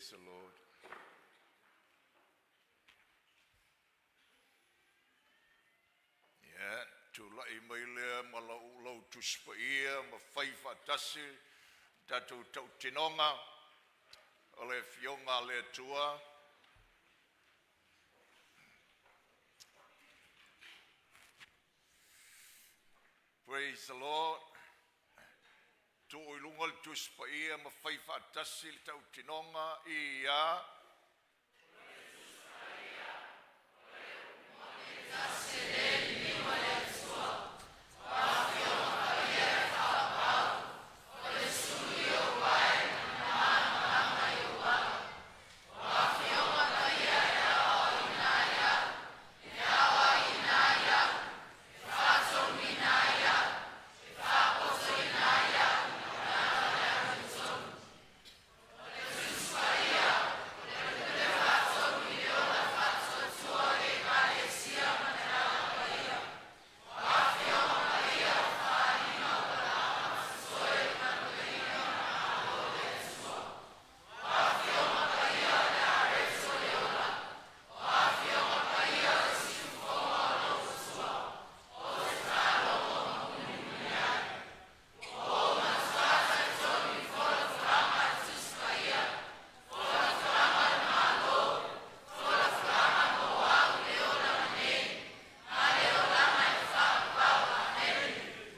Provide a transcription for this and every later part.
Praise the Lord. Ia, tulai mai lea ma lau, lau Tusi Paia ma fai faatasi tatou tautinoga o le Afioga a le Atua. Praise the Lord. Tuu i luga le Tusi Paia ma fai faatasi le tautinoga ia.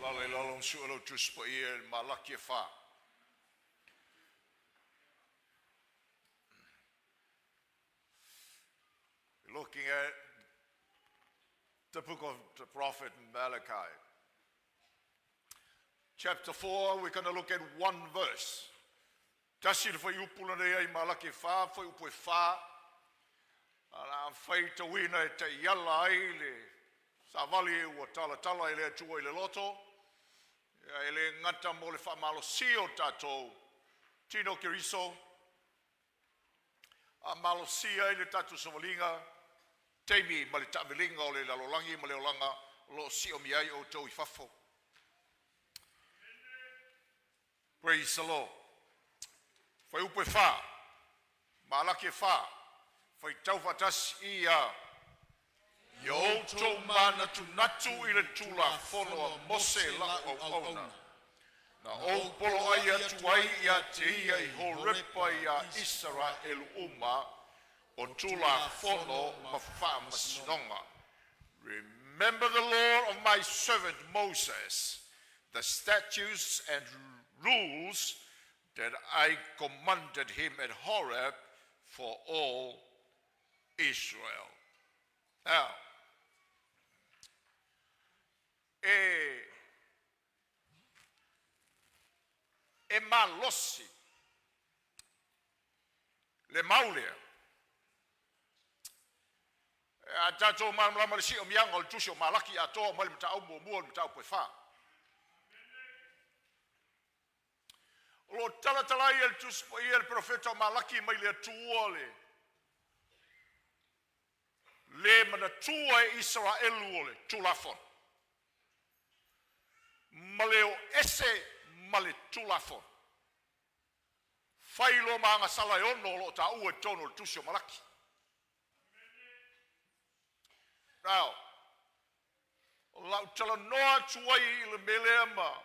Alaala i lalo ma sue lau Tusi Paia i le Malaki e 4. Looking at the book of the prophet Malachi. Chapter 4, we're going to look at one verse. Tasi le fuaiupu na nei ai Malaki e 4, fuaiupu e 4. Ala faitauina e taiala ai le savali ua talatala e le Atua i le loto. Ia, e le gata mo le faamalosia o tatou tino Keriso, a malosia ai le tatou savaliga taimi ma le taaviliga o le lalolagi ma le olaga o lo o siomia ai outou i fafo. Praise the Lord. Fuaiupu e 4, Malaki e 4, faitau faatasi ia. Ia outou manatunatu i le Tulafono a Mose la'u auauna, na ou poloai atu ai ia te ia i Horepa iā Isaraelu uma, o Tulafono ma faamasinoga. Remember the law of my servant Moses, the statutes and rules that I commanded him at Horeb for all Israel. Now, e malosi le mau lea. A tatou malamalama le siomiaga o le tusi o Malaki atoa mai le mataupu muamua i le mataupu e 4. O lo o talatala ai e le Tusi Paia le profeta o Malaki mai le Atua le le manatua e Isaraelu o le Tulafono ma le o ese ma le Tulafono. Fai loa ma agasala e 6 o lo o taua i totonu o le tusi o Malaki. Now, o lau talanoa atu ai i le mea lea ma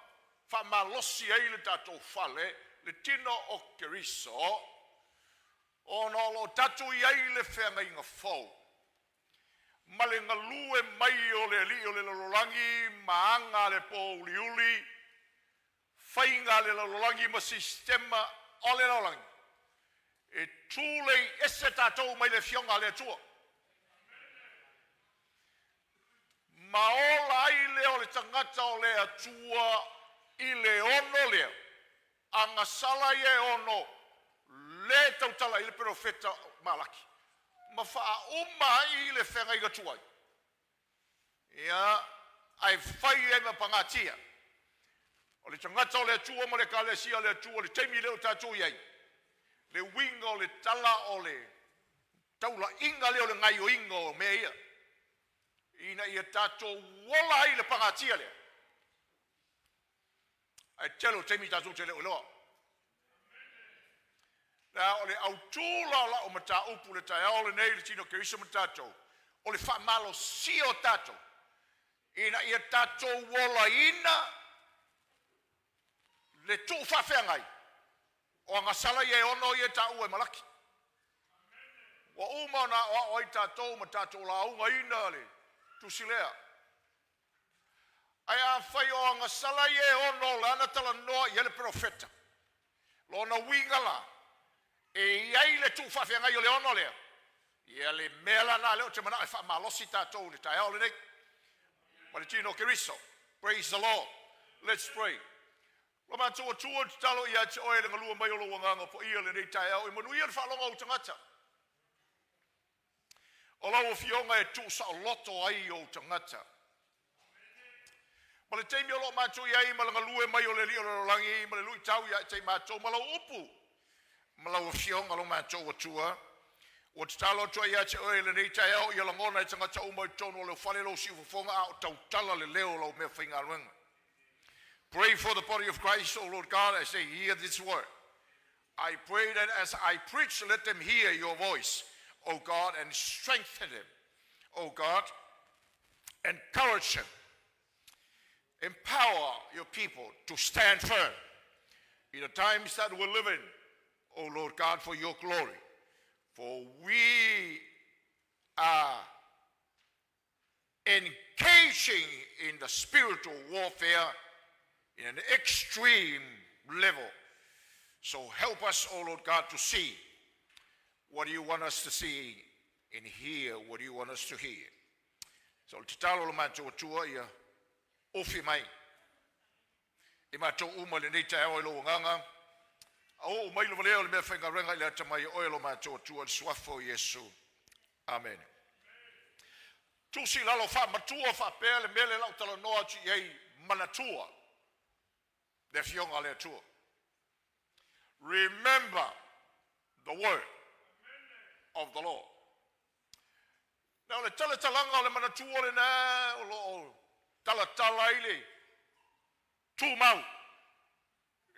faamalosi ai le tatou fale, le tino o Keriso, ona o lo o tatou i ai le feagaiga fou ma le galue mai o le alii o le lalolagi ma aga a le pouliuli, faiga a le lalolagi ma sistema o le lalolagi, e tulei ese tatou mai le afioga a le Atua. Ma ola ai lea o le tagata o le Atua i le 6 lea, agasala ia e 6 le tautala i le perofeta Malaki, ma faauma ai le feagaiga tuai. Ia, ae fai ai ma pagatia o le tagata o le Atua ma le Ekalesia o le Atua le taimi lea o tatou i ai, le uiga o le tala o le taulaiga lea o le gaioiga o mea ia, ina ia tatou ola ai le pagatia lea. Ae tele o taimi tatou te le o iloa. La o le autū la o lau mataupu le taeao lenei le tino Keriso ma tatou, o le faamalosia o tatou, ina ia tatou olaina le tuu faafeagai o agasala ia e ono ia e taua e Malaki. Ua uma ona aoao ai tatou ma tatou laugaina le tusi lea. Ae afai o agasala ia e ono o lana talanoa i ai le perofeta, lona uiga la, e i ai le tuu faafeagai o le ono lea, ia le mea la lena lea ou te manao e faamalosi tatou i le taeao lenei. Ma le tino o Keriso. Praise the Lord. Let's pray. Lo matou Atua tatalo ia te oe le galua mai o lou agaga paia lenei taeao e manuia le faalogo au tagata. O lau afioga e tuu saoloto ai ou tagata. Ma le taimi o lo o matou i ai ma le galue mai o le Alii o le lalolagi ma le luitau ia te i matou ma lau upu ma lau afioga lo matou Atua, ua tatalo atu ai ia te oe i lenei taeao ia lagona e tagata uma i totonu o lou fale lou siufofoga a o tautala le leo o lau meafaigaluega. Pray for the body of Christ, O Lord God, as they hear this word. I pray that as I preach, let them hear your voice, O God, and strengthen them, O God. Encourage them. Empower your people to stand firm in the times that we live in, O Lord God, for your glory. For we are engaging in the spiritual warfare in an extreme level. So help us, O Lord God, to see what you want us to see and hear what you want us to hear. So tatalo lo matou Atua ia ofi mai. I matou uma lenei taeao i lou agaga. A o mai le valea o le meafaigaluega i le atamai o oe lo matou Atua le suafa o Iesu. Amen. Tusi lalo faamatua faapea le mele lau talanoa atu i ai manatua le afioga a le Atua. Remember the word of the Lord. Na o le talatalaga o le manatua lena o lo o talatala ai le tumau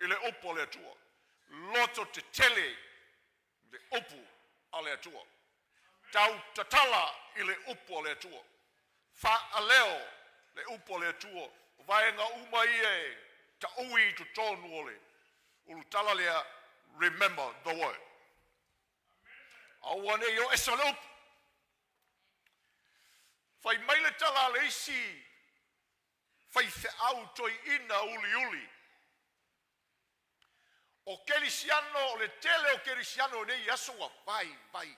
i le upu a le Atua. Loto tetele le upu a le Atua. Tau tatala i le upu a le Atua. Faaleo le upu a le Atua. O vaega uma ia e taui i totonu o le ulutala lea, remember the word. Aua ne i o ese o le upu. Fai mai le tala a le isi faifeau toeaina uliuli. O kerisiano, o le tele o kerisiano nei aso ua vaivai.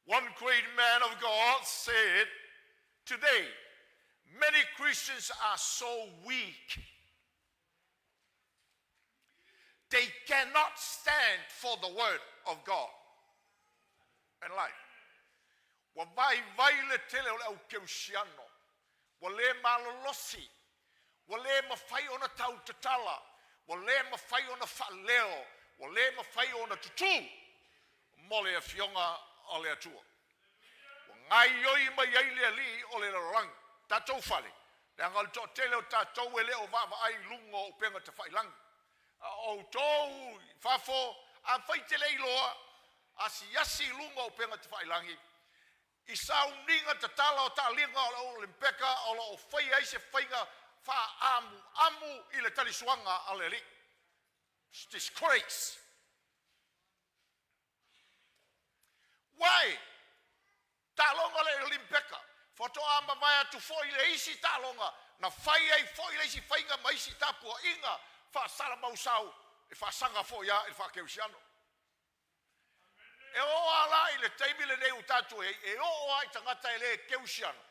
One great man of God said, "Today, many Christians are so weak. They cannot stand for the word of God and life." Ua vaivai le tele o le au kerisiano. Ua le malolosi. Ua le mafai ona tau tatala. Ua le mafai ona faaleo. Ua le mafai ona tutū. Mo le afioga o le Atua. Ua gaioi mai ai le alii o le lalolagi. Tatou fale, leaga o le toatele o tatou e le o vaavaai i luga o upega tafailagi. A o outou i fafo, afai te le iloa, asiasi i luga o upega tafailagi, i sauniga tatala o taaliga o le Olimpeka o lo o faia ai se faiga faaamuamu i le talisuaga a le alii. It's disgrace. Why? Taaloga le Olimpeka. Faatoa mavae atu foi le isi taaloga na fai ai foi le isi faiga ma isi tapuaiga faasalamausau e faasaga foi a i le faakerisiano. E oo lava la i le taimi lenei ua tatou i ai, e oo lava i tagata e le kerisiano,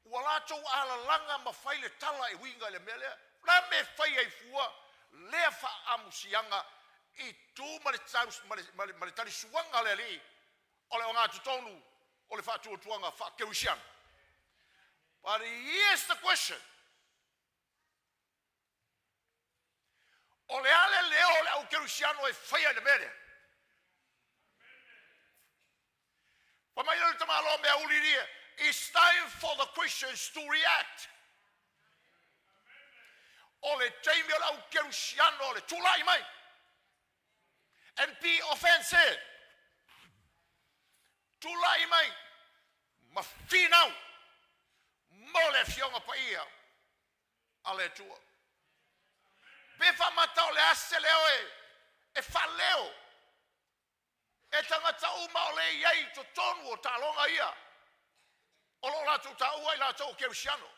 ua latou alalaga ma fai le tala e uiga i le mea lea. O le a le mea e fai ai fua lea faaamusiaga i tu ma le talisuaga a le alii o le ogatotonu o le faatuatuaga faakerisiano? But here's the question. O le a le leo o le au kerisiano e faia i le mea lea? Fai mai le tamaloa mea uli lia, it's time for the Christians to react. O le taimi o le au kerisiano o le tulai mai and be offensive. Tulai mai ma finau mo le afioga paia a le Atua. Pe faamata o le a se leo e faaleo e tagata uma o lea e i ai i totonu o taaloga ia o lo o latou taua i latou o kerisiano.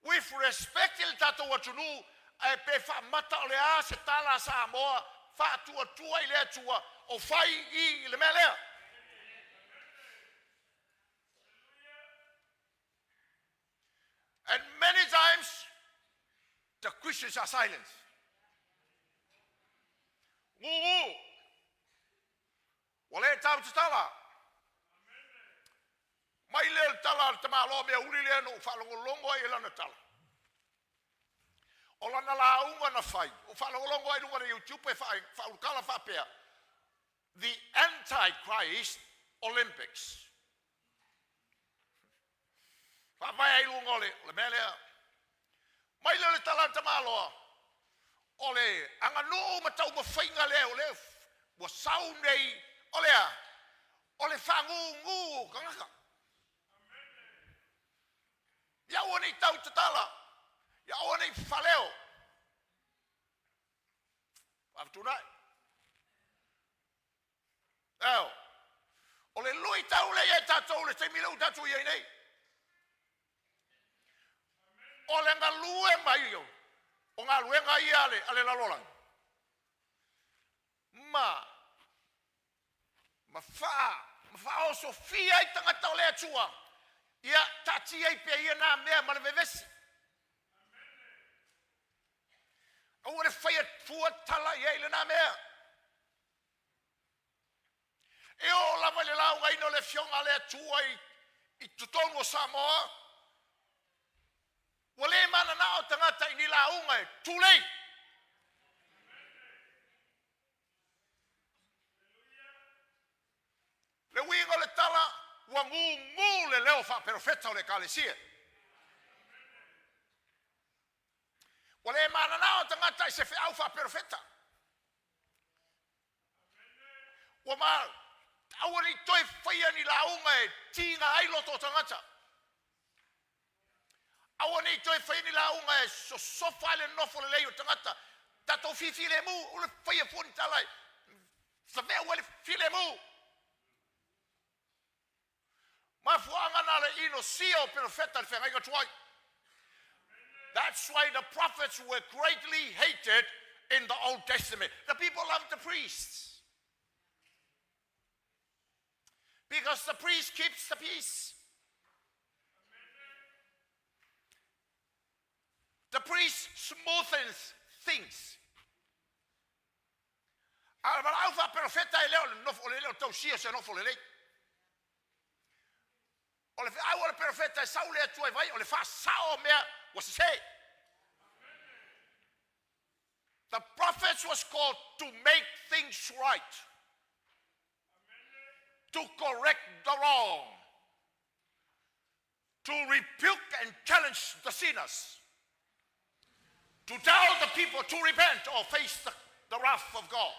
With respect i le tatou atunuu, ae pe faamata o le a se tala a Samoa faatuatua i le Atua o fai i le mea lea. And many times the Christians are silent. Gugu ua le tautatala mai lea le tala a le tamaloa mea uli lea na ou faalogologo ai i lana tala. O lana lauga na fai, ua faalogologo ai i luga o le YouTube e faaulutala faapea, The Antichrist Olympics. Faavae ai luga o le mea lea. Mai lea o le tala a le tamaloa, o le aganuu ma taumafaiga lea o lea ua sau nei, o le a? O le faagugu o tagata. Ia aua ne i tau tatala, ia aua ne i faleo. Faafutunai. Eo, o le luitau lea ia tatou le taimi lea ua tatou i ai nei. O le galue mai o galuega ia a le lalolagi ma faaosofia ai tagata o le Atua, ia taatia ai pea ia na mea ma le vevesi. Aua le faia fua tala i ai lena mea. E oo lava i le laugaina o le afioga a le Atua i totonu o Samoa, ua le mananao tagata i ni lauga e tulei. Le uiga o le tala, ua gugu le leo faaperofeta o le Ekalesia. Ua le mananao tagata i se feau faaperofeta. Ua ma aua ne i toe faia ni lauga e tiga ai loto o tagata. Aua ne i toe faia ni lauga e sosofa ai le nofo lelei o tagata. Tatou fifilemu, o le faia fua ni tala e saveu ai le filemu. Mafuaaga na le inosia o perofeta i le feagaiga tuai. That's why the prophets were greatly hated in the Old Testament. The people loved the priests because the priest keeps the peace. The priest smoothens things. A le valaau faaperofeta e le o le nofo le o tausia se nofo lelei. O le feau a le perofeta e sau le Atua e vai o le faasao o mea ua sese. The prophets was called to make things right, to correct the wrong, to rebuke and challenge the sinners, to tell the people to repent or face the wrath of God.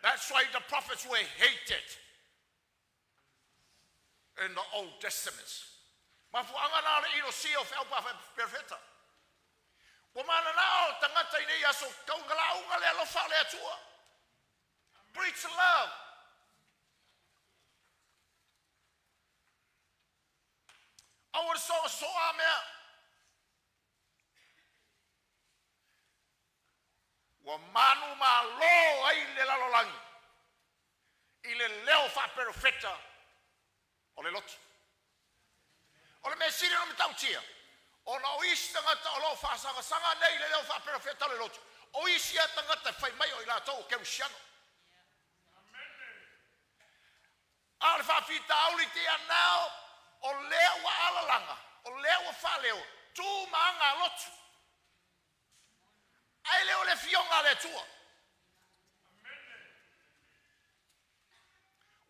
That's why the prophets were hated in the Old Testament. Mafuaaga na o le inosia o feau perofeta. Ua mananao tagata i nei aso kaugalauga le alofa o le Atua. Preach love. Aua le soasoa mea. Ua manu malo ai le lalolagi i le leo faaperofeta o le loto. O le mea sili ona matautia, ona o isi tagata o lo o faasagasaga nei i le leo faaperofeta o le loto, o isi a tagata e fai mai o i latou o kerisiano. A o le faafitauli te anao, o lea ua alalaga, o lea ua faaleo, tu ma aga a lotu. Ae le o le afioga a le Atua.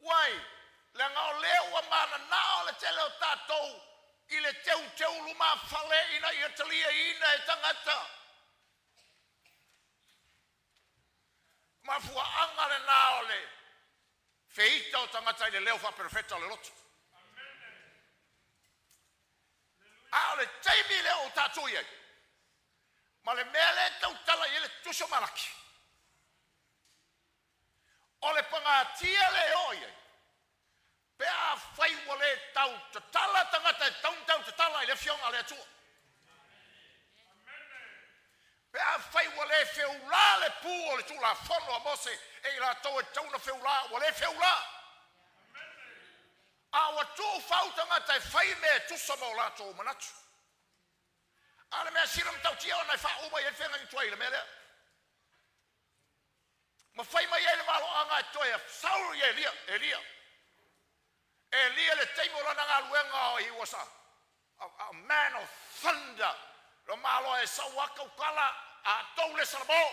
Uai, leaga o lea ua mananao le tele o tatou i le teuteu. Lumafale ina ia taliaina e tagata. Mafuaaga lena o le feita o tagata i le leo faaperofeta o le loto. A o le taimi lea o tatou i ai, ma le mea lea e tautala i ai le Tusi o Malaki, o le pagatia le oo i ai, pe afai ua le tautatala tagata e tatau ona tautatala i le Afioga a le Atua. Pe afai ua le feulā le pu o le Tulafono a Mose e i latou e tatau ona feulā, ua le feulā, a ua tuufau tagata e fai mea e tusa ma o latou manatu. A o le mea sili ona matautia ona e faauma i ai le feagaiga tuai i le mea lea. Ma fai mai ai le valoaga e toe sau i Elia, Elia, Elia le taimi o lana galuega, he was a man of thunder. Lo malo e sau aka ukala a tou le salamo.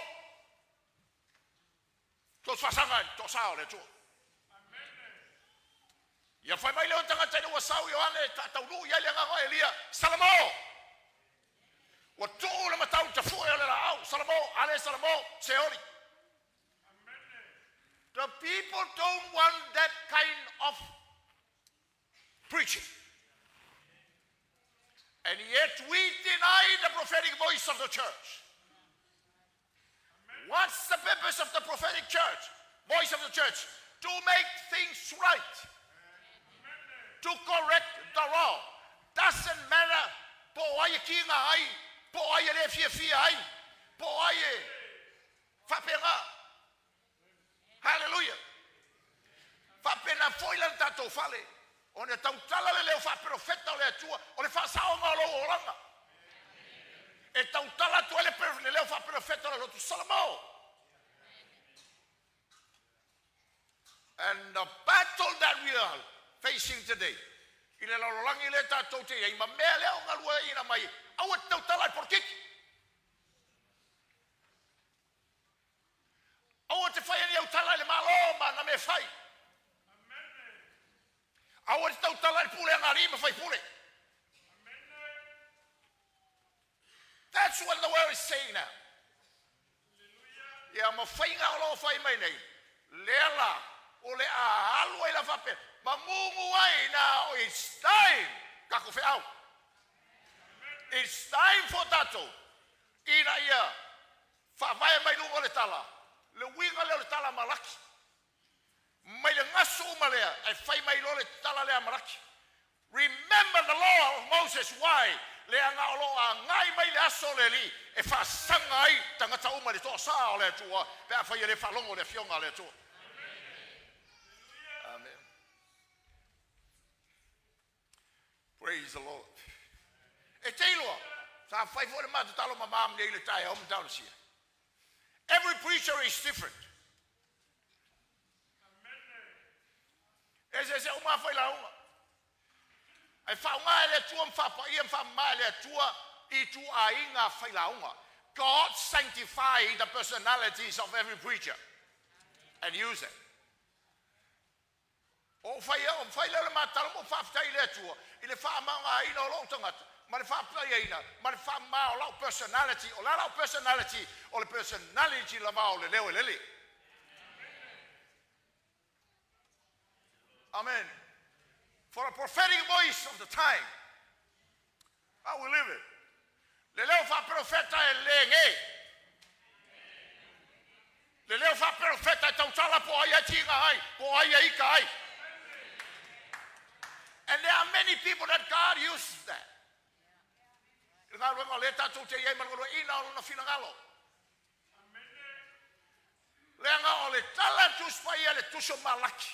Tou faasaga i le toasā o le Atua. Ia fai mai le o tagata ina ua sau Ioane e taunuu i ai le agaga o Elia, Salamo! Ua tuu le matau tafue o le laau, Salamo, ale Salamo, seoli. The people don't want that kind of preaching. And yet we deny the prophetic voice of the church. What's the purpose of the prophetic church? Voice of the church? To make things right. To correct the wrong. Doesn't matter po o ai e kiga ai, po o ai e le fiafia ai, po o ai e faapena. Hallelujah. Faapena foi la le tatou fale. Ona tautala le leo faaperofeta o le Atua, o le faasaoga o lou olaga. E tautala atu ai le leo faaperofeta o le lotu Salamo. And the battle that we are facing today, i le lalolagi le tatou te iai, ma mea lea o galueaiina mai, aua te tautala i le polokiki. Aua te fai ani au tala i le Malo ma ana mea fai. Aua te tautala i le pule a alii ma faipule. That's what the world is saying now. Ia ma faiga o lo o fai mai nei, lea la, o le a alu ai la faapea, ma gugu ai. Now it's time, tatou feau. It's time for tatou, ina ia faavae mai luga o le tala, le uiga lea o le tala Malaki. Mai le gasu uma lea, e fai mai loa le tala lea Malaki. Remember the law of Moses. Why? Leaga o lo agai mai le aso o le Alii e faasaga ai tagata uma i le toasā o le Atua pe afai e le faalogo i le Afioga a le Atua. Amen. Praise the Lord. E te iloa, sa fai foi le matatalo ma mam nei le taeao ma taulasia. Every preacher is different. E se se uma fai lauga. Ai faaaoga e le Atua ma faapaia ma faamama e le Atua i ituaiga failauga. God sanctify the personalities of every preacher and use it. O fai o fai lea o le matalo mo faafetai i le Atua i le faamamaina o lou tagata ma le faapaiaina ma le faamama o lau personality, o la lau personality, o le personality lava o le leo e lele. Amen. For a prophetic voice of the time. How we live it. Le leo faaperofeta e le ge. Le leo faaperofeta e tautala po ai e tiga ai, po ai e ika ai. And there are many people that God uses that. I le galuega o lea tatou te i ai ma le galueaiina o lona finagalo. Leaga o le tala Tusi Paia le Tusi o Malaki.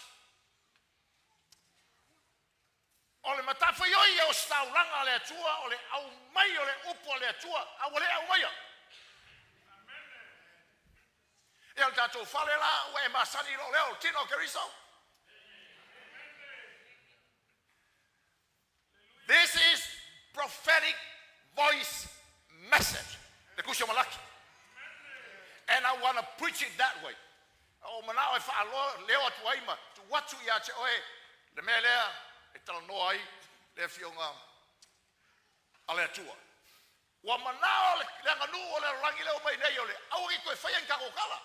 O le matafaioi ia o ositaulaga a le Atua o le aumai o le upu a le Atua, a ua le aumaia. Ia o le tatou fale la ua e masani i lou leo, o le tino o Keriso. This is prophetic voice message. Le Tusi o Malaki. And I want to preach it that way. O manao e faaloa leo atu ai ma tuu atu ia te oe le mea lea e talanoa ai le afioga. a le Atua. Ua manao le aganuu o le lalolagi lea ua omai nei o le aua ne i toe faia ni tatou tala.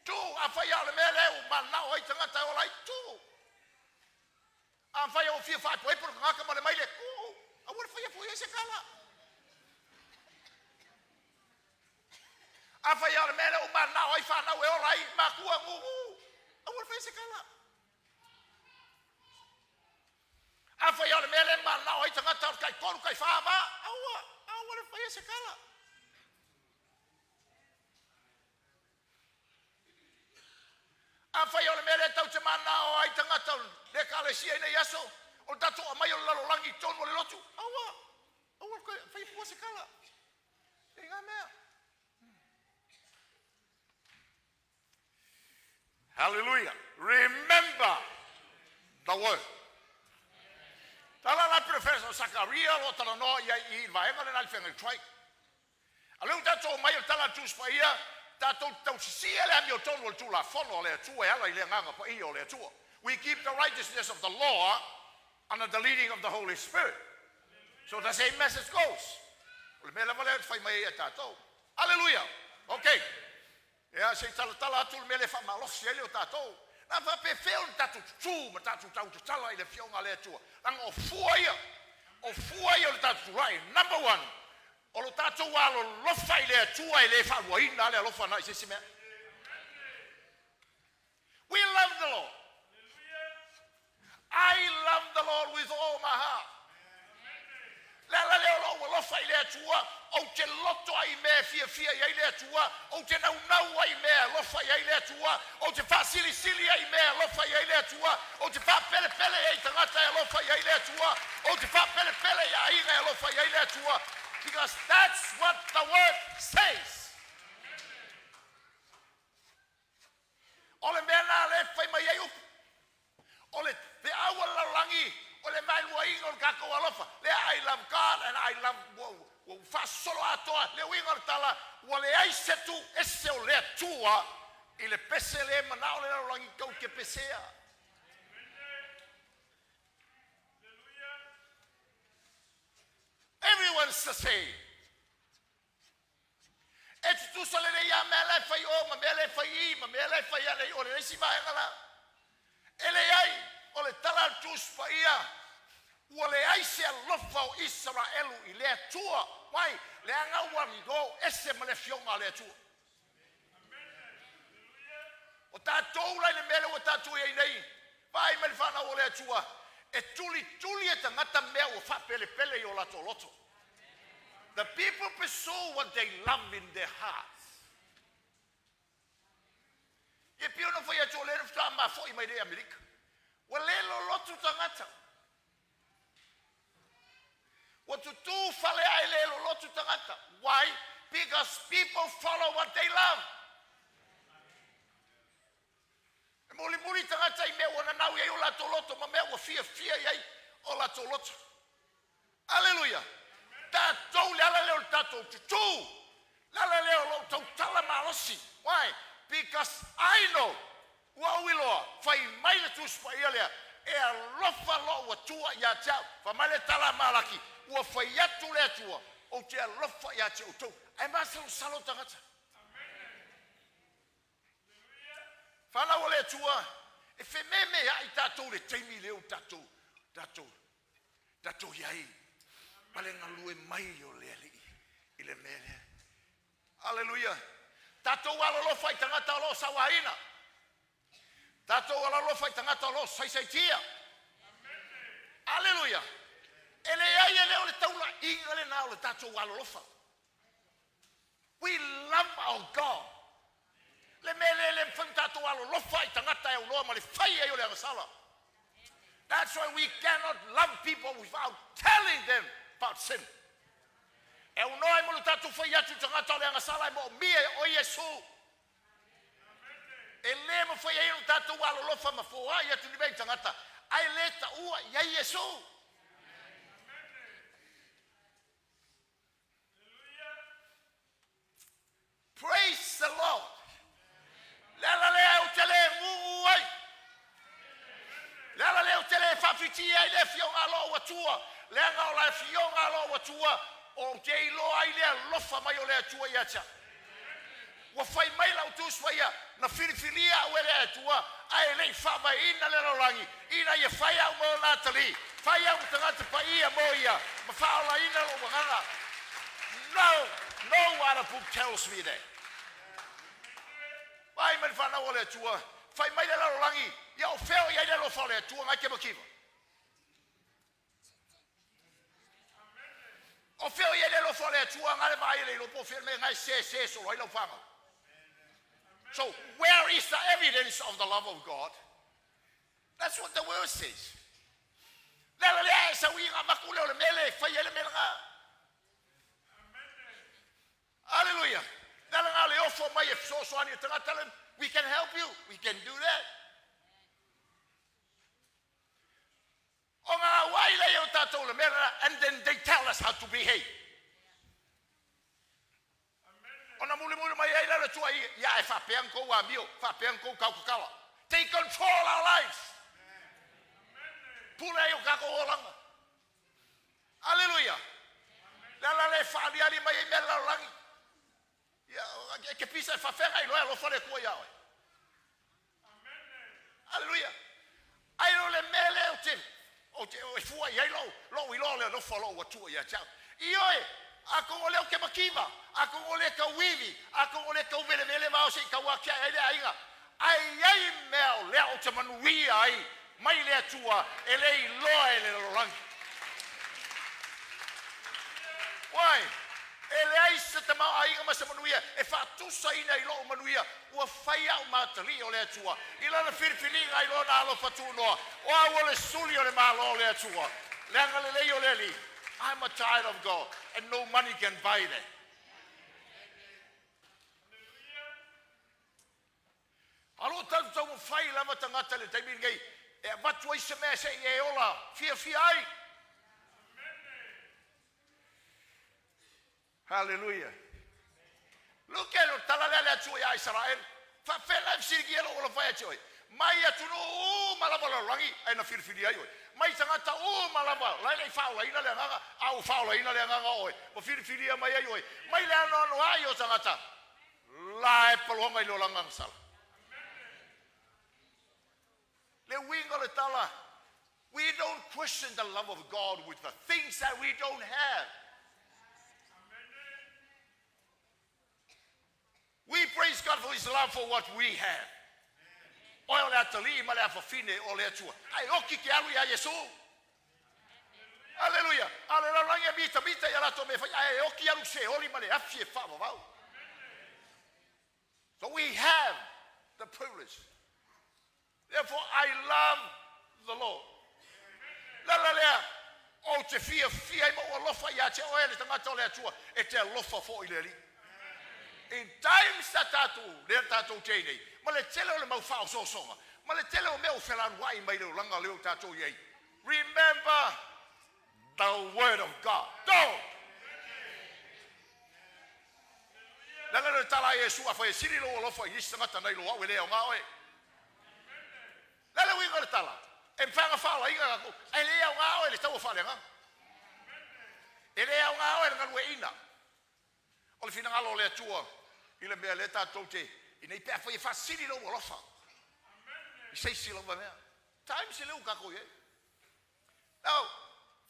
Tuu, afai lava o le mea lea ua mananao ai tagata e ola ai, tuu. Afai ua fia faaipoipo le tagata ma le maile, tuu. Aua le faia fua i ai se tala. Afai lava o le mea lea ua mananao ai fanau e ola ai matua, gugu, aua le faia se tala. Afai lava o le mea lea e mananao ai tagata o le taitolu, taifa, va, aua, aua le faia se tala. Afai o le mea lea tatou te mananao ai tagata o le ekalesia i nei aso, o le tatou aumai o le lalolagi i totonu o le lotu, aua, aua le toe faia fua se tala i na mea. Hallelujah. Remember the word. Tala la Professor Sakaria o lo o talanoa i ai i le vaega lena i le Feagaitai. A o lea ua tatou omai o le tala a le Tusi Paia, tatou te tausisia le amiotonu o le Tulafono a le Atua e ala i le Agaga Paia o le Atua. We keep the righteousness of the law under the leading of the Holy Spirit. So the same message goes. O le mea lava lea e fai mai ai ia tatou. Hallelujah. Okay. Ia, se i talatala atu le mea lea e faamalosi ai le o tatou. Na faapefea ona tatou tutū ma tatou tautatala i le Afioga a le Atua? Leaga o fua ia, o fua ia o le tatou tulai. Number one, o lo tatou alolofa i le Atua e le faaluaina le alofa na i se isi mea. We love the Lord. I love the Lord with all my heart. Le ala lea o lou alofa i le Atua, ou te loto ai i mea e fiafia i ai le Atua, ou te naunau ai i mea e alofa i ai le Atua, ou te faasilisili ai i mea e alofa i ai le Atua, ou te faapelepele ai i tagata e alofa i ai le Atua, ou te faapelepele i aiga e alofa i ai le Atua, because that's what the word says. O le mea lena lea e fai mai ai upu. O le feau a le lalolagi, o le vaeluaina o le tatou alofa. Lea I love God and I love, ua faasolo atoa le uiga o le tala, ua leai se tu ese o le Atua i le pese le manao le lalolagi tou te pesea. Everyone's the same. E tutusa lelei lava mea la e fai o ma mea la e fai i ma mea la e fai ale o le isi vaega la. E leai, o le tala a le Tusi Paia, ua leai se alofa o Isaraelu i le Atua. Why? Leaga ua o ese ma le afioga a le Atua. O tatou la i le mea lea ua tatou i ai nei, vaai mai le fanau o le Atua, e tulituli e tagata mea ua faapelepele i o latou loto. The people pursue what they love in their hearts. E pei ona fai atu o lea na faatoa mafo'i mai nei Amerika. Ua le lolotu tagata. Ua tutū fale ae le lolotu tagata. Why? Because people follow what they love. E mulimuli tagata i mea ua nanau i ai o latou loto ma mea ua fiafia i ai o latou loto. Aleluia! Tatou le ala lea o le tatou tutū. Le ala lea o lou tautala malosi. Why? Because I know, ua ou iloa, fai mai le Tusi Paia lea, e alofa lou Atua ia te au. Fai mai le tala a Malaki, ua fai atu le Atua, ou te alofa ia te outou. Ae masalosalo tagata. Fanau a le Atua, e fememeai tatou i le taimi lea ua tatou, tatou, tatou i ai ma le galue mai o le Alii i le mea lea. Aleluia. Tatou alolofa i tagata o lo o sauaina. Tatou alolofa i tagata o lo o saisaitia. Aleluia. E leai e le o le taulaiga lena o le tatou alolofa. We love our God. Le mea lea le mafai ona tatou alolofa i tagata e aunoa ma le fai ai o le agasala. That's why we cannot love people without telling them about sin. E aunoa ai mo le tatou fai atu i tagata o le agasala e moomia e o Iesu. E le mafai ai ona tatou alolofa ma foai atu ni mea i tagata, ae le taua i ai Iesu. Praise the Lord. Le ala lea ou te le guu ai. Le ala lea ou te le faafitia ai le afioga a lou Atua. Atua, leaga o le afioga a lou Atua, ou te iloa ai le alofa mai o le Atua ia te au. Ua fai mai lau Tusi Paia, na filifilia au e le Atua ae le i faavaeina le lalolagi, ina ia fai au ma ona atalii, fai au ma tagata paia mo ia, ma faaolaina lou agaga. No, no other book tells me that. Vaai mai le fanau o le Atua, fai mai le lalolagi, ia o fea o i ai le alofa o le Atua ngai te makiva. O fea o i ai le alofa o le Atua ngai le vaai le ilo po o fea le mea ngai se se solo ai lau whangau. So where is the evidence of the love of God? That's what the word says. Le ala lea e sau i ngā maku leo le mele, fai ai le mele ngā. Hallelujah. Le ala ngā le ofo mai e fesoasoani e tagata le, we can help you, we can do that. O ngā auai lea o tātou le mele, and then they tell us how to behave. Ona mulimuli mai ai lea o le Atua i, ia e faapea kou amio, faapea kou kaukakala. They control our lives. Pule ai o kākou olaga. Aleluia. Le ala le whaaliali mai ai mea le lalolagi. Ia, e ke pisa e whawhenga i loa alofa le Atua ia oe. Aleluia. Ai o le mea lea o te o e fua i ai lou iloa o le alofa o lou Atua ia te au. Ioe, atonu o lea ou te makiva, atonu o lea e tauivi, atonu o lea e tauvelevele vao se i tauatiae ai le aiga. Ae i ai mea o lea ou te manuia ai mai le Atua e le iloa e le lalolagi. Why? E leai se tamaoaiga ma se manuia e faatusaina i lou manuia ua fai au ma atalii o le Atua i lana filifiliga i lona alofa tunoa. O au o le suli o le Malo o le Atua, le agalelei o le Alii. I'm a child of God and no money can buy that. A o lo o tatou taumafai lava tagata i le taimi lenei e avatu ai se mea se i e ola fiafia ai. Haleluia. Look at o le tala lea a le Atua iā Isaraelu. Faafegai fesiligia lou alofa ia te oe. Mai atunuu uma lava o le lalolagi ae na filifili ai oe. Mai tagata uma lava la e le i faaolaina le agaga, a ua faaolaina le agaga o oe, ua filifilia mai ai oe. Mai le anoanoai o tagata la e paloga i le olaga gasala. Le uiga o le tala, we don't question the love of God with the things that we don't have. We praise God for His love for what we have. Oe o le atalii ma le afafine o le Atua. Ae oki ke alu iā Iesu. Aleluia. A o le lalolagi e mitamita i a latou mea e fai, ae oki alu seoli ma le afi e faavavau. So we have the privilege. Therefore I love the Lord. Le ala lea, ou te fiafia ai ma ou alofa ia te oe le tagata o le Atua, e te alofa foi i le Alii. In times sa tatou, lea tatou te i nei, ma le tele o le mau faaosoosoga, ma le tele o mea ua felanuai mai le olaga lea ua tatou i ai, remember the word of God. Don't! Leaga le tala a Iesu, afai e sili lou alofa i nisi tagata nai lo au, e le aoga oe. Le a le uiga o le tala? E mafai ona faalaina tatou, ae le aoga oe le taua faaleagaga. E le aoga oe le galueaiina o le finagalo o le Atua i le mea lea tatou te i nei pe afai e faasili lou alofa i se isi lava mea. Times e le ua tatou i ai. Now,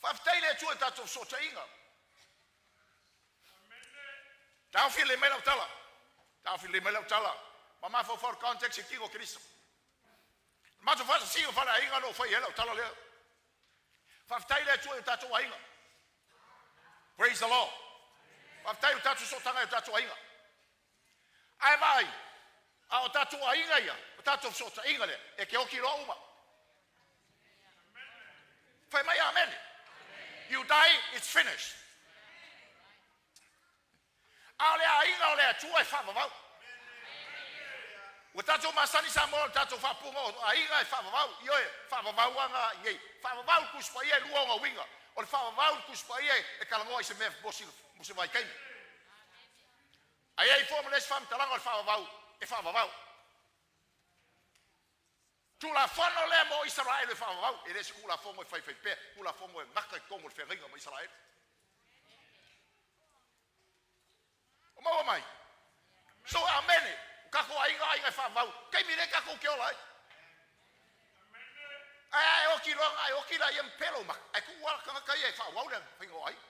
faafetai i le Atua i tatou fesootaiga. Taofi lelei mai lau tala. Taofi lelei mai lau tala. Ma mafaufau le context i tino o Keriso. Matou faasasiga o faleaiga na ou fai ai lau tala lea. Faafetai i le Atua i o tatou aiga. Praise the Lord. Faafetai i o tatou sootaga i o tatou aiga. Ae vaai, a o tatou aiga ia, o tatou fesootaiga lea, e te oti loa uma. Fai mai amene. You die, it's finished. A o le aiga o le Atua e faavavau. Ua tatou masani Samoa o le tatou faapuga o aiga e faavavau. Ioe, faavavau aga i nei. Faavavau le Tusi Paia e lua ona uiga. O le faavavau le Tusi Paia e talanoa i se mea mo se vaitaimi. Ae i ai foi ma le isi faamatalaga o le faavavau e faavavau. Tulafono lea mo Isaraelu e faavavau, e le se Tulafono e faifaipea, Tulafono e gata i totonu o le feagaiga ma Isaraelu. O maua mai? So amene, o tatou aiga o aiga e faavavau, taimi lea tatou te ola ai. Ae a e oti loa ona e oti laia ma pea lou mata, ae tuu lava tagata ia e faaauau le faiga o aiga.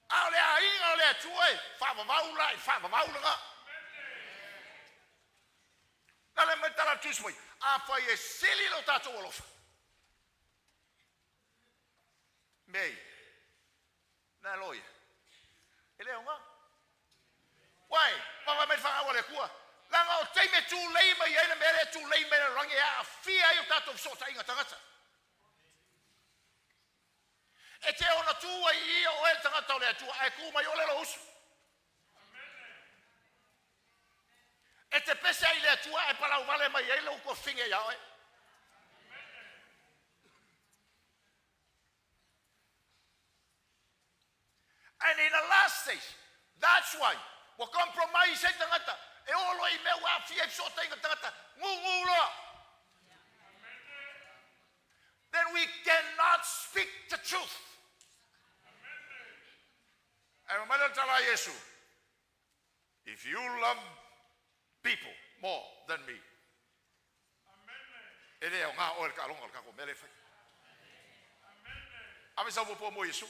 A o le aiga o le Atua e faavavau la i le faavavau lena. Na le mai tala tusi mai, afai e sili lo tatou alofa, mea ia, na loia, e le aoga. Uai, vaavaai mai le fanau a le Atua, leaga o taimi e tulei mai ai le mea lea e tulei mai le lalolagi e aafia ai o tatou fesootaiga tagata. E te ona tu ai i i o oe le tagata o le Atua, ae tu mai ole lou uso. E te pese ai i le Atua ae palauvale mai ai lou tuafafine ia oe. And in the last stage, that's why ua compromise ai tagata e oo loa i mea ua aafia ai fesootaiga tagata, gugu loa. Then we cannot speak the truth. Ae mai le tala a Iesu, if you love people more than me, e le aoga oe le taaloga o le tatou mea lea e fai. Ave sau puapua mo Iesu.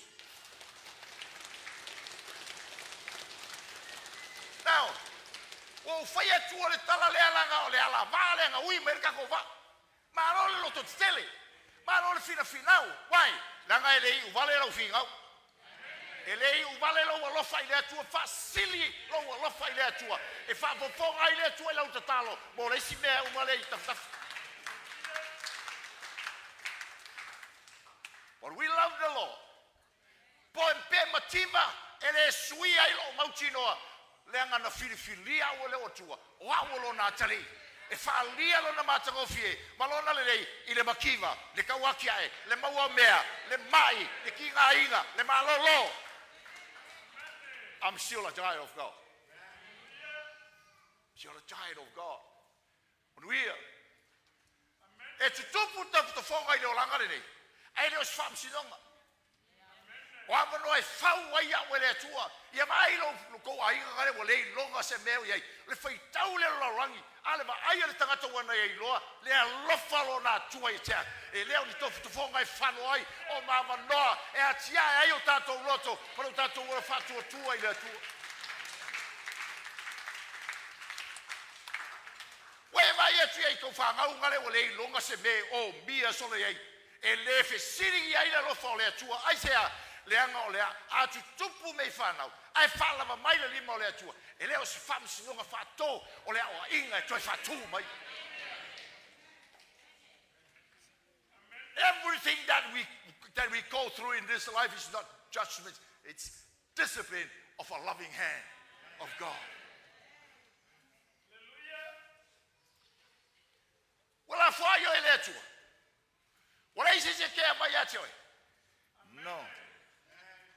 Now, ua ou fai atu o le tala lea laga o le alavā lea na ui mai le tatou vaa. Malo le loto tetele, malo le finafinau. Why? Leaga e le iu vale lau finau. E le iu vale lou alofa i le Atua, faasili lou alofa i le Atua. E faafofoga ai le Atua i lau tatalo mo le isi mea uma lea i tafatafa. But we love the Lord. Po e pe mativa e le suia ai lou mautinoa, leaga na filifilia au e le Atua, o au o lona atalii, e faaalia lona matagofie ma lona lelei i le mativa, le tauatiae, le maua mea, le mai, le tigaina, le malolo. I'm still a child of God. Still a child of God. Manuia. E tutupu tafotofoga i le olaga lenei, ae le o se faamasinoga. O avanoa e fau ai au e le Atua, ia vaai lou tou aiga na ua le iloga se mea o i ai. Le faitau le lalolagi, a le vaai a le tagata ua na ia iloa, le alofa lona Atua i te au. E le o ni tofotofoga e falo ai, o maavanoa e atiae ai o tatou loto, ma lo tatou ola faatuatua i le Atua. Ua e vaai atu ia i tou fanauga lea ua le iloga se mea o mia solo i ai. E le fesili ai le alofa o le Atua. Aisea? Leaga o le a tutupu mea i fanau, ae faalava mai le lima o le Atua. E le o se faamasinoga faato o le aoaiga e toe faatū mai. Everything that we go through in this life is not judgment, it's discipline of a loving hand of God. Ua lafoai oe e le Atua. Ua leai se isi e kea mai ia te oe. No.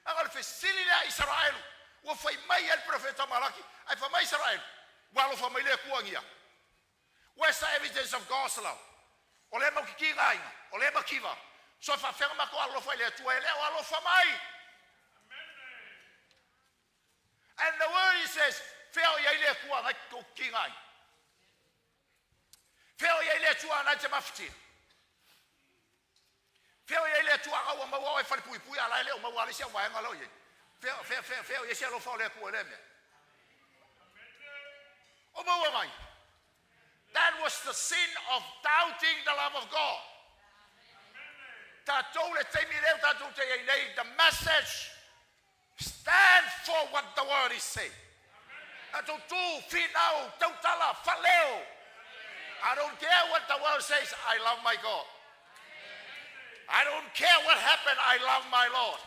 Aga o le fesili lea a Isaraelu, ua fai mai ai le profeta Malaki, ae fai mai Isaraelu, ua alofa mai le Atua gia. Where's the evidence of God's love? O le mau kikiga aiga, o le mativa. So e faafega matou alofa i le Atua e le o alofa mai. And the word, he says, fea o i ai le Atua ngai tou kikiga aiga. Fea o i ai le Atua nai te mafatia. Fea o i ai le Atua aga ua maua o e falepuipui a la e le o maua ale si au vaega lo i ai. Fea, fea, fea, fea o i ai se alofa o le Atua i lea mea. O maua mai. That was the sin of doubting the love of God. Tatou le taimi leo tatou te iai nei, the message stand for what the word is saying. Tatou tu, finau, tautala, faleo. I don't care what the world says, I love my God. I don't care what happened, I love my Lord.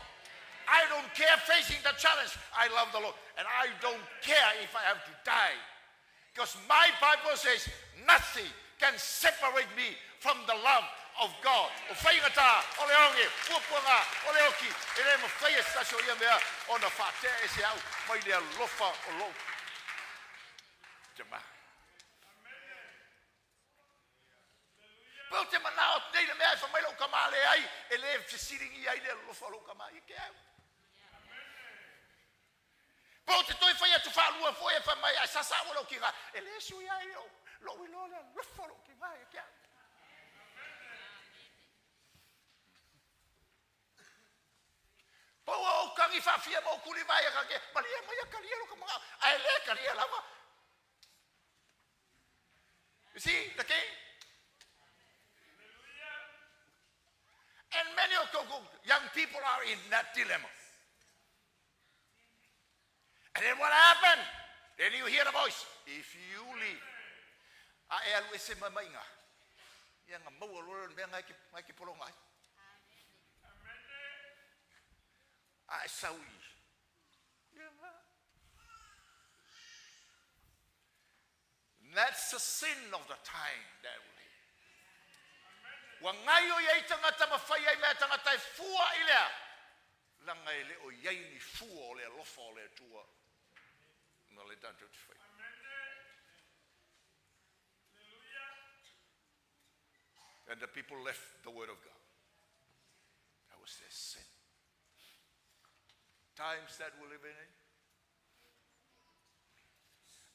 I don't care facing the challenge, I love the Lord. And I don't care if I have to die. Because my Bible says nothing can separate me from the love of God. O faigata, o le oge, puapuaga, o le oki, e le mafai e se tasi o ia mea ona faatea e se au mai le alofa o lou Tama. Pe ou te manao atu nei i le mea ae fai mai lou tama leai, e le fesiligia ai le alofa o lou tama ia te au. Pe ou te toe fai atu faalua foi ae fai mai ae sasa au e lou tina, e le suia ai lou iloa o le alofa o lou tina ia te au. Pau ou tagi faafia ma ou tulivae ia te malie maia talia lota manao, ae le talia lava. You see the king? And many of young people are in that dilemma. And then what happened? Then you hear the voice. If you leave, a e alu ese mai mai iga, ia na maua loa lea o le mea na e te pologa ai. A e sau i i, ia na. That's the sin of the time that we live. Ua gaoioi ai tagata ma fai ai mea tagata e fua i lea, leaga e le o i ai ni fua o le alofa o le Atua na le tatou te faia. And the people left the word of God. That was their sin. Times that we live in.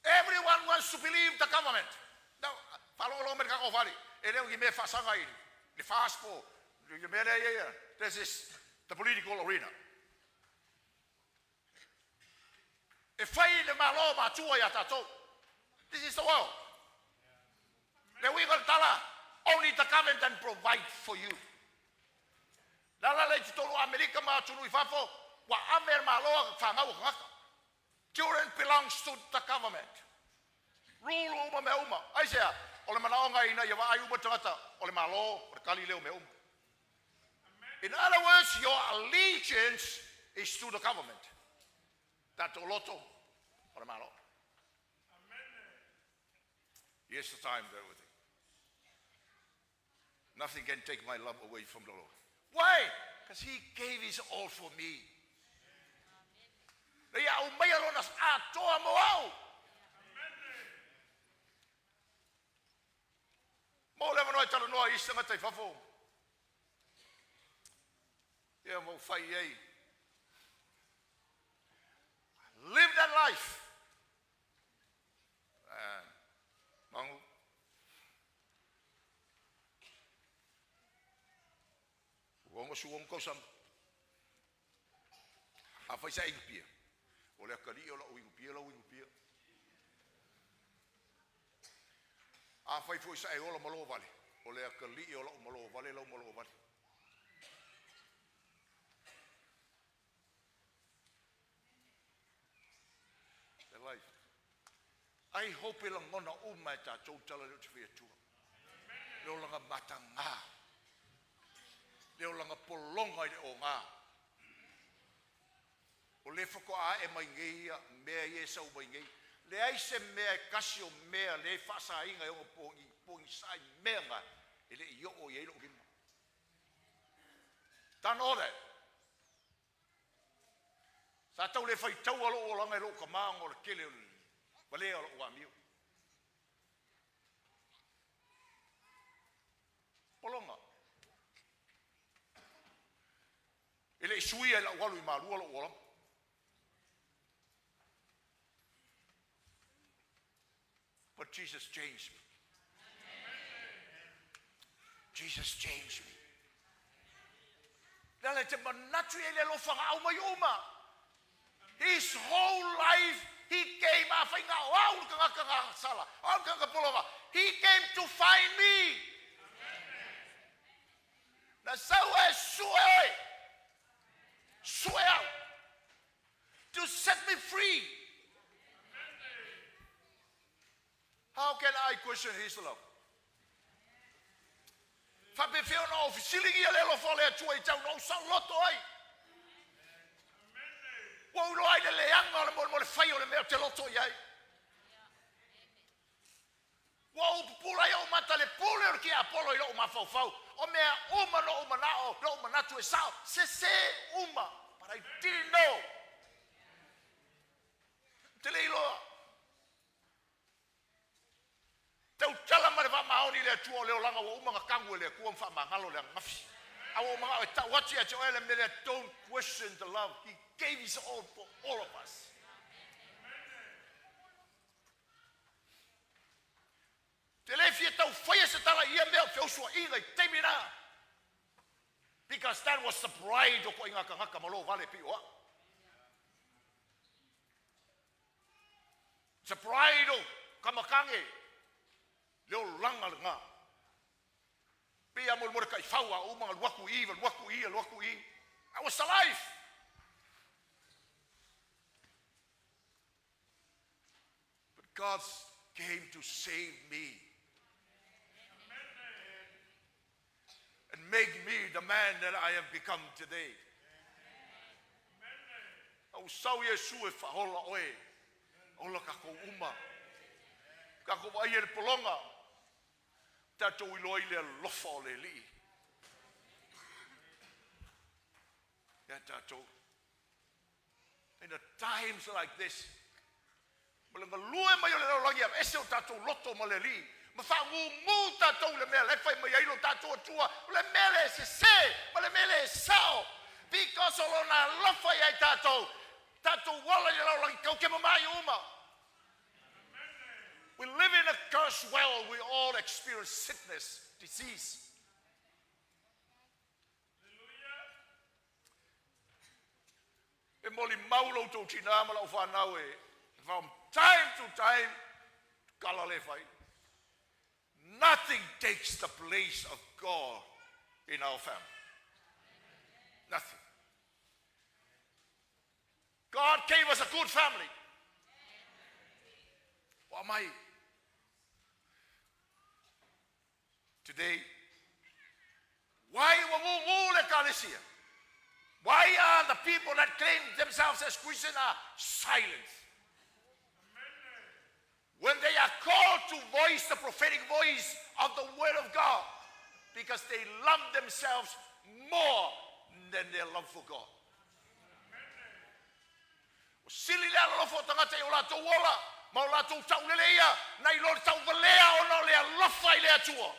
Everyone wants to believe the government. Now, faalogologo mai le tatou fale, e le o ni mea e faasaga i le FAST po o le mea lea e i ai a. This is the political arena. E fai le Malo matua ia tatou. This is the world. Le uiga o le tala, only the government can provide for you. Le ala lea i totonu o Amerika ma atunuu i fafo, ua ave e le Malo fanau a tagata. Children belongs to the government. Rule uma mea uma. Aisea? O le manaoga ina ia vaai uma tagata o le Malo, o le tali lea o mea uma. In other words, your allegiance is to the government. Tatou loto o le Malo. Here's the time that we think. Nothing can take my love away from the Lord. Why? Because he gave his all for me. Na ia aumaia lona atoa mo au. Mo le avanoa e talanoa i isi tagata i fafo. Ia ma ou fai i ai. Live that life. Mangu. Ua 66 tausaga. Afai sa e inupia, o le atalii o lau inupia lau inupia. Afai foi sa e ola ma lou vale, o le atalii o lau malo vale lau malo vale. The life. Ai hope e lagona uma e tatou tala lea ou te fai atua. Le olaga mataga. Le olaga pologa i le oga. O lea faatoa ae mai nei ia mea ia e sau mai nei. Leai se mea e tasi o mea lea e faasaina e ono pogisa ai mea na e le i oo i ai lou lima. Done all that. Sa tau le faitaua lou olaga e lou tama ona o le tele o le valea o lau amio. Pologa. E le i suia i lau alu i Malua lou olaga. But Jesus changed me. Jesus changed me. Le ala e te manatu i ai le alofa na aumai uma. His whole life he came a whai ngā o au le tagata ngā sala, au le tagata pologa. He came to find me. Na sau e sue oe. Sue au. To set me free. How can I question his love? Faapefea ona ou fesiligia le alofa o le Atua i tau na ou saoloto ai. Ua ou iloa ai le leaga o le mo le fai o le mea ou te loto i ai. Ua ou pupula ai ou mata le pule o le tiapolo i lou mafaufau. O mea uma na ou manao, na ou manatu e sao, sese uma. But I didn't know. Ou te le iloa. Tautala ma le faamaoni i le Atua o le olaga ua uma ona kagu e le Atua ma faamagalo i le ananafi. A ua ou manao e tau atu ia te oe le mea lea, don't question the love. He gave his all for all of us. Ou te le fia tau faia se tala i ia mea o feusuaiga i taimi na. Because that was the pride o koʻiga tagata ma lo vale pei o a'u. It's a pride o kamakage le olaga lena. Pei a molemole taifau a uma na alu atu i i, alu atu i i, alu atu i i. That was the life. But God came to save me and make me the man that I have become today. Ua sau Iesu e faaola oe, ola tatou uma. Tatou vaai i le pologa, tatou iloa ai le alofa o le Alii. Ia tatou. In a times like this, ma le galue mai o le lalolagi aveese o tatou loto ma le Alii, ma faagugu tatou i le mea la e fai mai ai lo tatou Atua, o le mea le sese ma le mea le sao, because o lona alofa ia i tatou, tatou ola i le lalolagi tau te mamai uma. We live in a cursed world. We all experience sickness, disease. E molimau lo outou tinā ma lau whanau e from time to time, kala le fai. Nothing takes the place of God in our family. Nothing. God gave us a good family. What am I? Today, why ua gugu le ekalesia? Why are the people that claim themselves as Christian are silent? When they are called to voice the prophetic voice of the Word of God, because they love themselves more than their love for God. Ua sili le alolofa o tagata i o latou ola ma o latou taulele ia nai lo le tauvalea ona o le alofa i le Atua.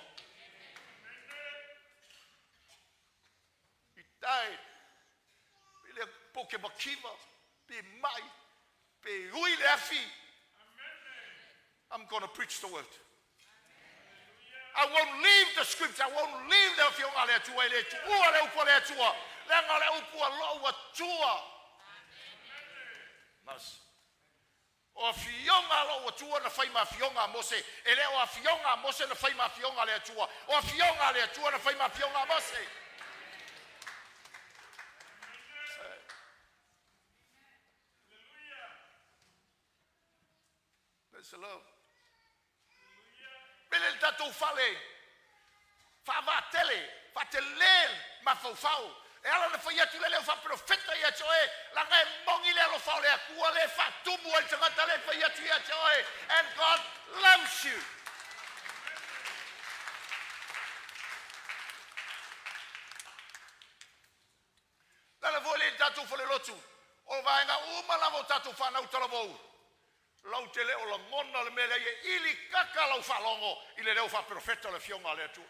He died. Pe le po ke makiva, pe mai, pe ui le afi. I'm going to preach the word. I won't leave the scripture. I won't leave le afioga a le Atua e le tuua le upu a le Atua. Leaga o le upu a lou Atua. Mas. O afioga a lou Atua na fai ma afioga a Mose. E le o afioga a Mose na fai ma afioga a le Atua. O afioga a le Atua na fai ma afioga a Mose. Praise the Lord. Pele le tatou fale faavatele, faatele mafaufau. E ala ona fai atu le leo faaperofeta ia te oe, laga e moni le alofa o le Atua le faatumu ai le tagata le fai atu ia te oe. And God loves you. Le ala foi lea i le tatou falelotu, o vaega uma lava o tatou fanau talavou, lau te le o lagona le mea lea, ia ili kaka lau faalogo i le leo faaperofeta o le Afioga a le Atua.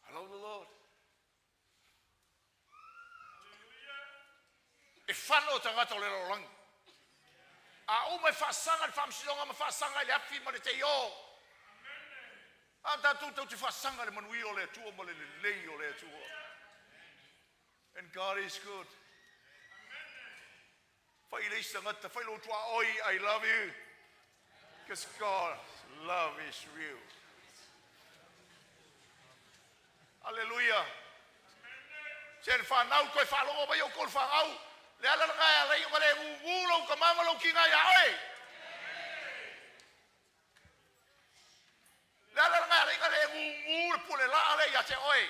I love the Lord. E fano tagata o le lalolagi. A uma e faasaga i le faamasinoga ma faasaga i le afi ma le teio. A tatou tau te faasaga i le manuia o le Atua ma le lelei o le Atua. And God is good. Fai le isi tagata, fai lou tuaoi, I love you. Because God's love is real. Hallelujah. Se le whanau, koe whaalongo mai o kou whanau. Le ala langa e alai o le gugu lou kamama lou kinga ia oe. Le ala langa e alai le gugu le pule la ale ia te oe.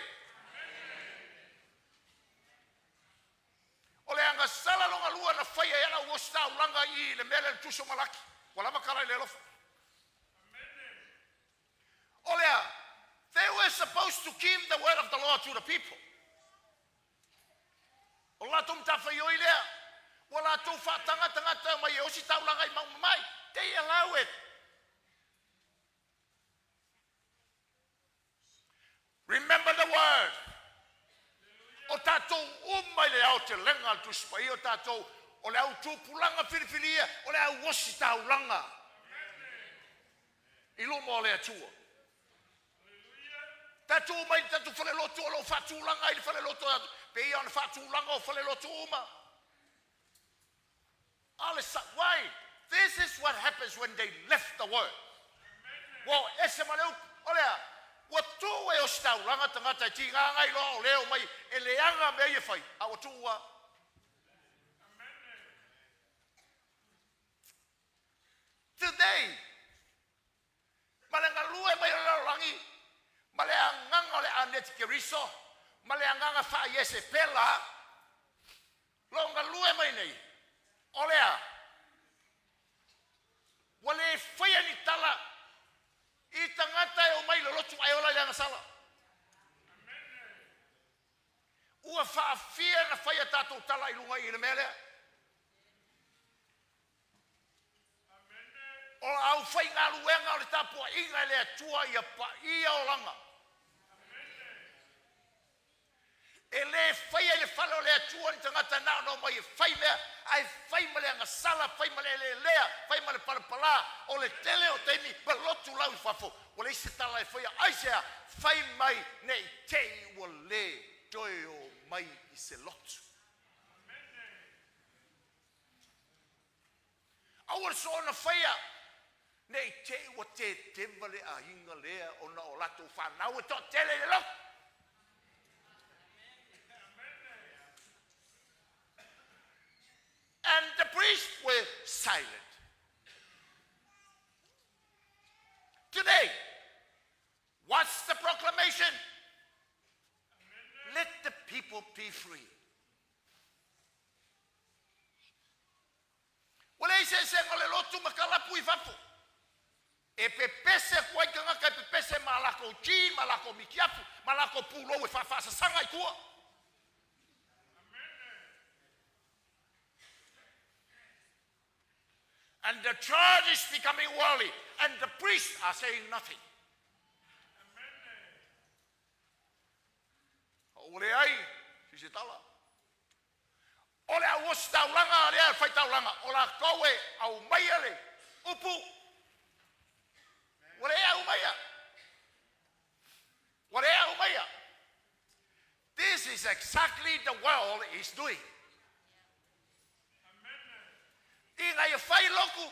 O le agasala lona lua na faia e ala ositaulaga i le mea lea le Tusi o Malaki. Ua lava tala i le alofa. O lea, they were supposed to give the word of the Lord to the people. O latou matafaioi lea. Ua latou faataga tagata e omai e ositaulaga i maumama'i. They allow it. Remember the word. O tatou uma i le aotelega a le Tusi Paia o tatou o le au tupulaga filifilia o le au ositaulaga i luma o le Atua. Tatou omai i le tatou falelotu o lo o faatulaga ai le falelotu pei ona faatulaga o falelotu uma. Why? This is what happens when they left the word. Ua o ese ma le upu. O lea, ua tuu e ositaulaga tagata e tigaga i loa o leo mai e leaga mea ia fai, a ua tuu a. Today, ma le galue mai o le lalolagi, ma le agaga o le aneti-keriso, ma le agaga faa-Iesepela, lo galue mai nei, o lea, ua le faia ni tala i tagata e omai le lotu ae ola i le agasala. Ua faafia na fai a tatou tala i luga i le mea lea. O au faigaluega o le tapuaiga e le Atua ia paia olaga. E le faia i le fale o le Atua ni tagata na ona omai e fai mea, ae fai ma le agasala, fai ma le eleelea, fai ma le palapala, o le tele o taimi ma lotu lau i fafo, ua leai se tala e faia aisea, fai mai nei te i ua le toe o mai i se lotu. Aua le soona faia nei te i ua teteva le aiga lea ona o latou fanau e toatele i le lotu. And the priests were silent. Today, what's the proclamation? Let the people be free. Ua leai se eseesega o le lotu ma kalapu i fafo. E pepese atu ai tagata e pepese ma lakou jean ma lakou mitiafu ma lakou pulou e faafaasasaga i tua. And the church is becoming worldly, and the priests are saying nothing. Ua leai si se tala. O le au ositaulaga lea faitaulaga, o lakou e aumaia le upu. Ua le aumaia. Ua le aumaia. This is exactly the world is doing. Ina ia fai lotu,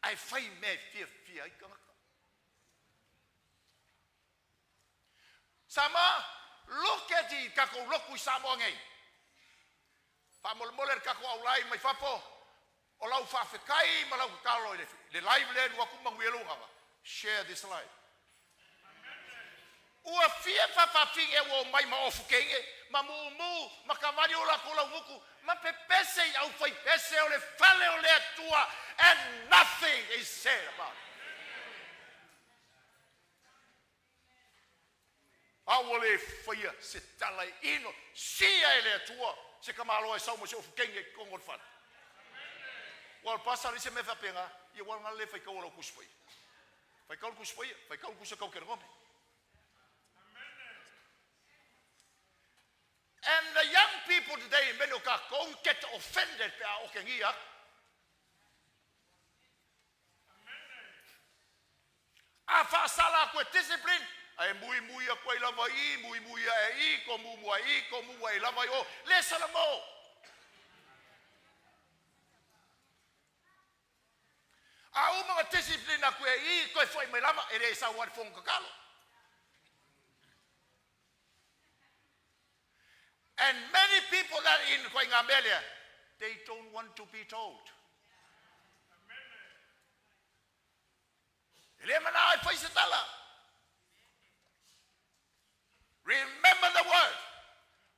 ae fai mea e fiafia ai tagata. Samoa, look at i tatou lotu i Samoa nei. Faamolemole le tatou aulai mai fafo, o lau faafetai ma lau tatalo i le live lea alu atu manuia lou agaga. Share this live. Ua fia faafafine ua omai ma ofu teine, ma mumu, ma kavali o latou laugutu, ma pepese i aufaipese o le fale o le Atua, and nothing is said about it. A ua le faia se tala e ino, sia e le Atua, se kamaloa e sau ma se ofu teine i totonu o le fale. Ua pasa le se mea faapena, ia ua ngale le faitau o lau Tusi Paia. Faitau le Tusi Paia, faitau le Tusi a Tautelogome. And the young people today, many o tatou get offended pe a okegia atu. A faasala atu e discipline, ae mui mui atu ai lava i, mui mui ae i, ko mumu ai i, ko mumu ai lava i o, le salamo. A uma na discipline atu e i, toe foi mai lava, e le sau ale fono tatalo. And many people that in koe ngā mea lea, they don't want to be told. E le mana ai fai se tala. Remember the word.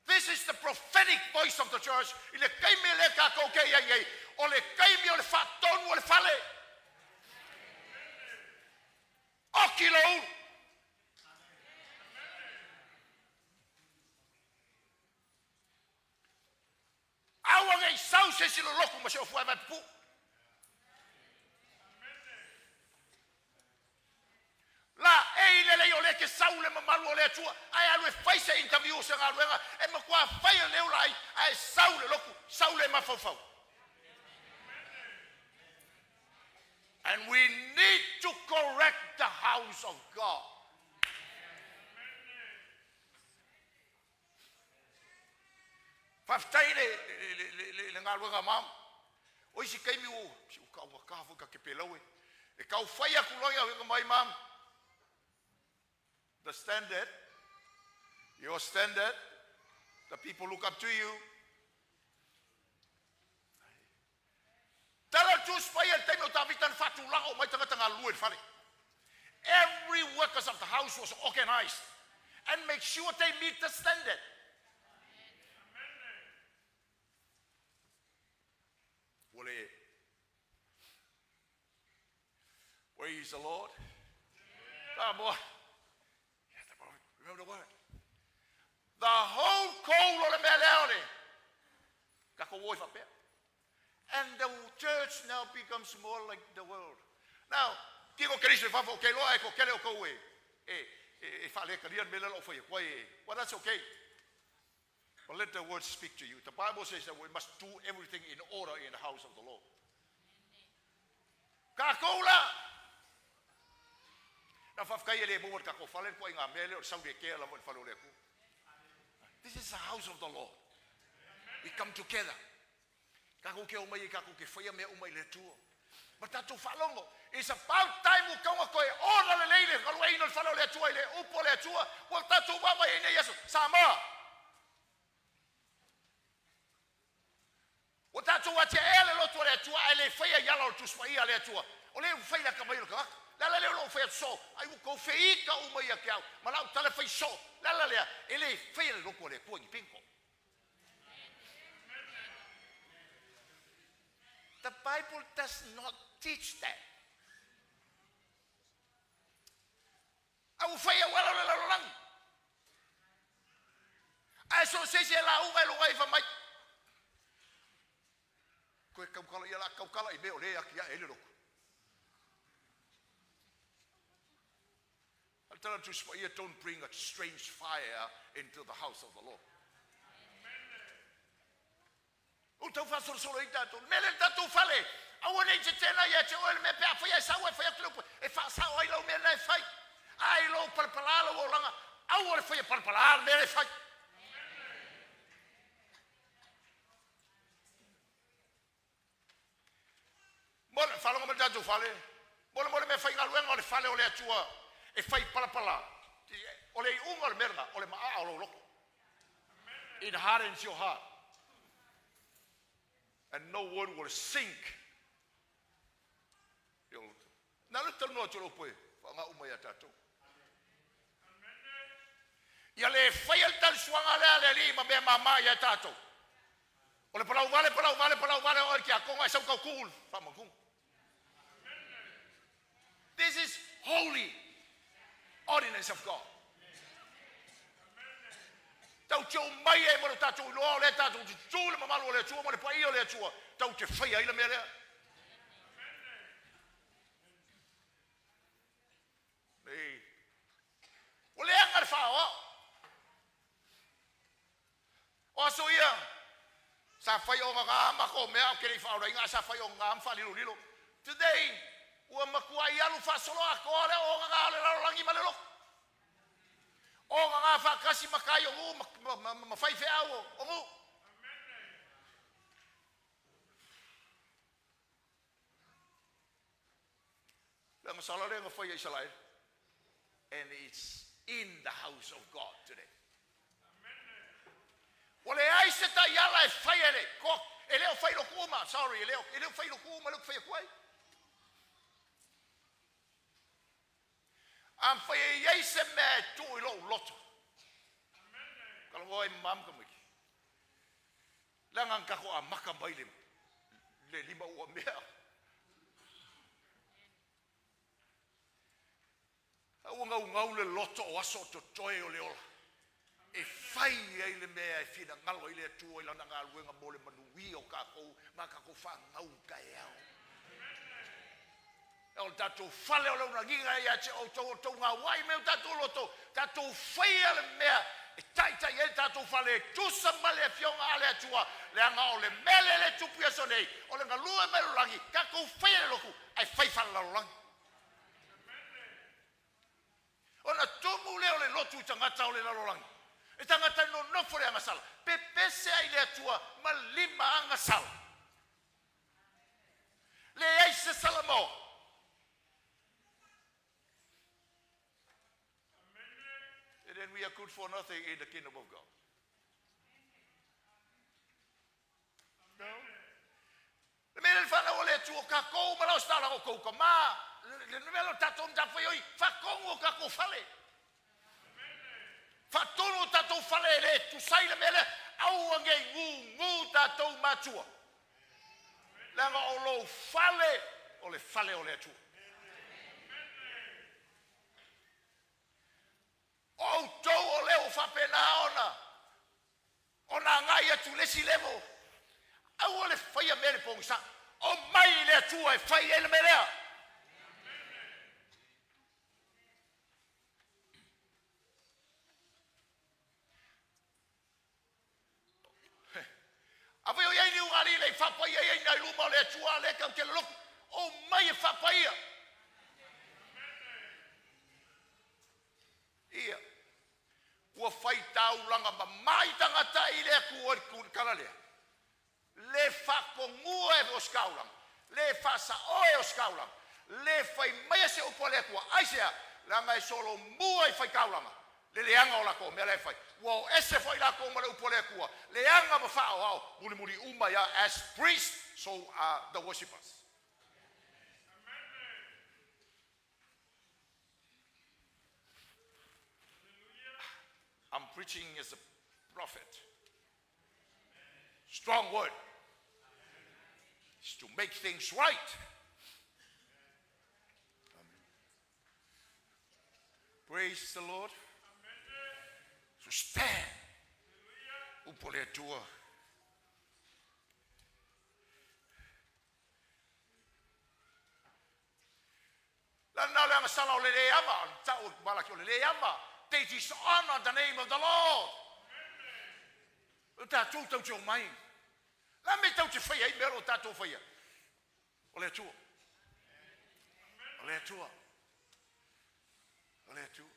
This is the prophetic voice of the church. I le taimi le tatou ke ia nei, o le taimi o le faatonu o le fale. Oki lo ulu. Aua nei sau se Se isi le lotu ma se ofu vaevae pupuu. La e i lelei o lea e te sau i le mamalu o le Atua ae alu e fai se interview o se galuega e matua fai e le ula ai ae sau le lotu, sau le mafaufau. And we need to correct the house of God. Faafetai i le galuega mama. O isi taimi ua taugata foi ta te pelau e. E tau fai atu loa ia mai mama. The standard, your standard, the people look up to you. Tala le Tusi Paia i le taimi o Tavita na faatulaga uma ai tagata galulue i le fale. Every workers of the house was organized and make sure they meet the standard. Ua le Praise the Lord. Samoa. Remember the word. The whole goal o le mea lea o le tatou o i faapea. And the church now becomes more like the world. Now, tino Keriso i fafo, okay loa e ko kele o kou e, e, e, e whaalekalia le mea lea o whai koe e. Well, that's okay. But let the word speak to you. The Bible says that we must do everything in order in the house of the Lord. Kākou la! Na whawhikai e le maua le kākou whale, kua i ngā mea le o le sauri e kea lava i le whale o le Atua. This is the house of the Lord. We come together. Kākou ke o mai e kākou ke whaia mea uma i le Atua. Ma tātou whaalongo. It's about time ua taunga koe ora lelei le galueina o le fale o le Atua i le upu o le Atua. Ua tātou wawae ai nei aso. Samoa! Ua tatou atiaea le loto o le Atua ae le faia i ala o le Tusi Paia a le Atua. O lea ua fai le akamai o le tagata. Le ala lea o lou fai atu soo, ai ua tou feita uma ia te au, ma lau tala fai soo. Le ala lea, e le faia le loto o le Atua i ni pingo. The Bible does not teach that. A ua fai auala o le lalolagi. Ae so o se isi e lauga e loga ifa mai. Koe taukala ia la taukala i mea o le ati ae ai le lotu. A le tala Tusi Paia, don't bring a strange fire into the house of the Lord. O tau faasolosolo ai tatou. Le mea lea le tatou fale, aua ne i tetena ia te oe le mea pe afai e sau ae fai atu le upu e faasao ai lau mea lena e fai. A i lou palapala lou olaga, aua le faia palapala le mea lea e fai. Mo le faalogo mai le tatou fale, mo le mo le mea faigaluega o le fale o le Atua e fai palapala. O le iuga o le mea lena, o le maaa o lou loto. It hardens your heart. And no word will sink. Na le talanoa atu o le upu e faagau mai ia tatou. Ia le faia le talisuaga lea a le Alii ma mea mama ia tatou. O le palau vale, palau vale, palau vale o oe le tiakono ae sau tau tuu le faamautuga. This is holy ordinance of God. Tau te o mai e mo le tatou iloa o lea tatou te tutū le mamalu o le Atua ma le paia o le Atua. Tau te whaia ai le mea lea. Nei. Ua leaga le faaoao. O aso ia, sa fai o gagā matou mea ou te le i faaolaina ae sa fai o gagā ma faalilolilo. Today, ua matuai alu faasolo atoa le o gagā o le lalolagi ma le lotu. O gagā faatasi ma tai o nuu ma faifeau o nuu. Le agasala lea na fai e Isaraelu. And it's in the house of God today. Ua leai se taiala e fai e le ko, e le o fai lotu uma, sorry, e le o, e le o fai lotu uma le fai atu ai. A fai e iai se mea e tuu i lou loto. Kalogoa ai mam ka maiki. Leaga na tatou amata mai le le lima ua mea. A ua gaugau le loto o aso o totoe o le ola. E fai ai le mea e finagalo ai le Atua i lana galuega mo le manuia o tatou ma tatou fanau taeao. O le tatou fale o le ulagiga ia te outou o tou gauai me o tatou loto, tatou faia le mea e taitai ai le tatou fale e tusa ma le afioga a le Atua, leaga o le mea lea le tupu i aso nei, o le galue mai le lagi, tatou faia le lotu, ae fai faalelalolagi. Ona tumu lea o le lotu i tagata o le lalolagi. E tagata nonofo le agasala, pepese ai le Atua ma lima agasala. Leai se Salamo. And then we are good for nothing in the kingdom of God. No. Le mea le whanau o le Atua o kākou ma lau stala o kou ka mā. Le mea lo tātou mta whai oi, whakongu o kākou fale. Whatonu o tātou fale e le tusai le mea lea, aua nei gugu tātou matua. Leaga o lou fale, o le fale o le Atua. O outou o lea ua faapena ona ona agai atu le isi level. Aua le faia mea le pogisa. O mai le Atua e fai ai le mea lea. A fai o iai ni ugali le i faapaia ai nai luma o le Atua le kau te loloku. O mai e faapaia. Ia. Ua fai taulaga mamai tagata i le Atua i le tala lea. Le faatonua e ositaulaga, le faasaoa e ositaulaga, le fai mai se upu a le Atua. Aisea? Leaga e solomua i faitaulaga le leaga o latou mea la e fai. Ua o ese foi latou ma le upu a le Atua, leaga ma faaoao mulimuli uma ia. As priests, so are the worshippers. I'm preaching as a prophet. Strong word. It's to make things right. Amen. Praise the Lord. So stand. Upu le Atua. La na le agasala o le le ava, o le tau malaki o le le ava. They dishonor the name of the Lord. O tātou tau te o mai. La me tau te whaia i mea o tātou whaia. O le Atua. O le Atua. O le Atua.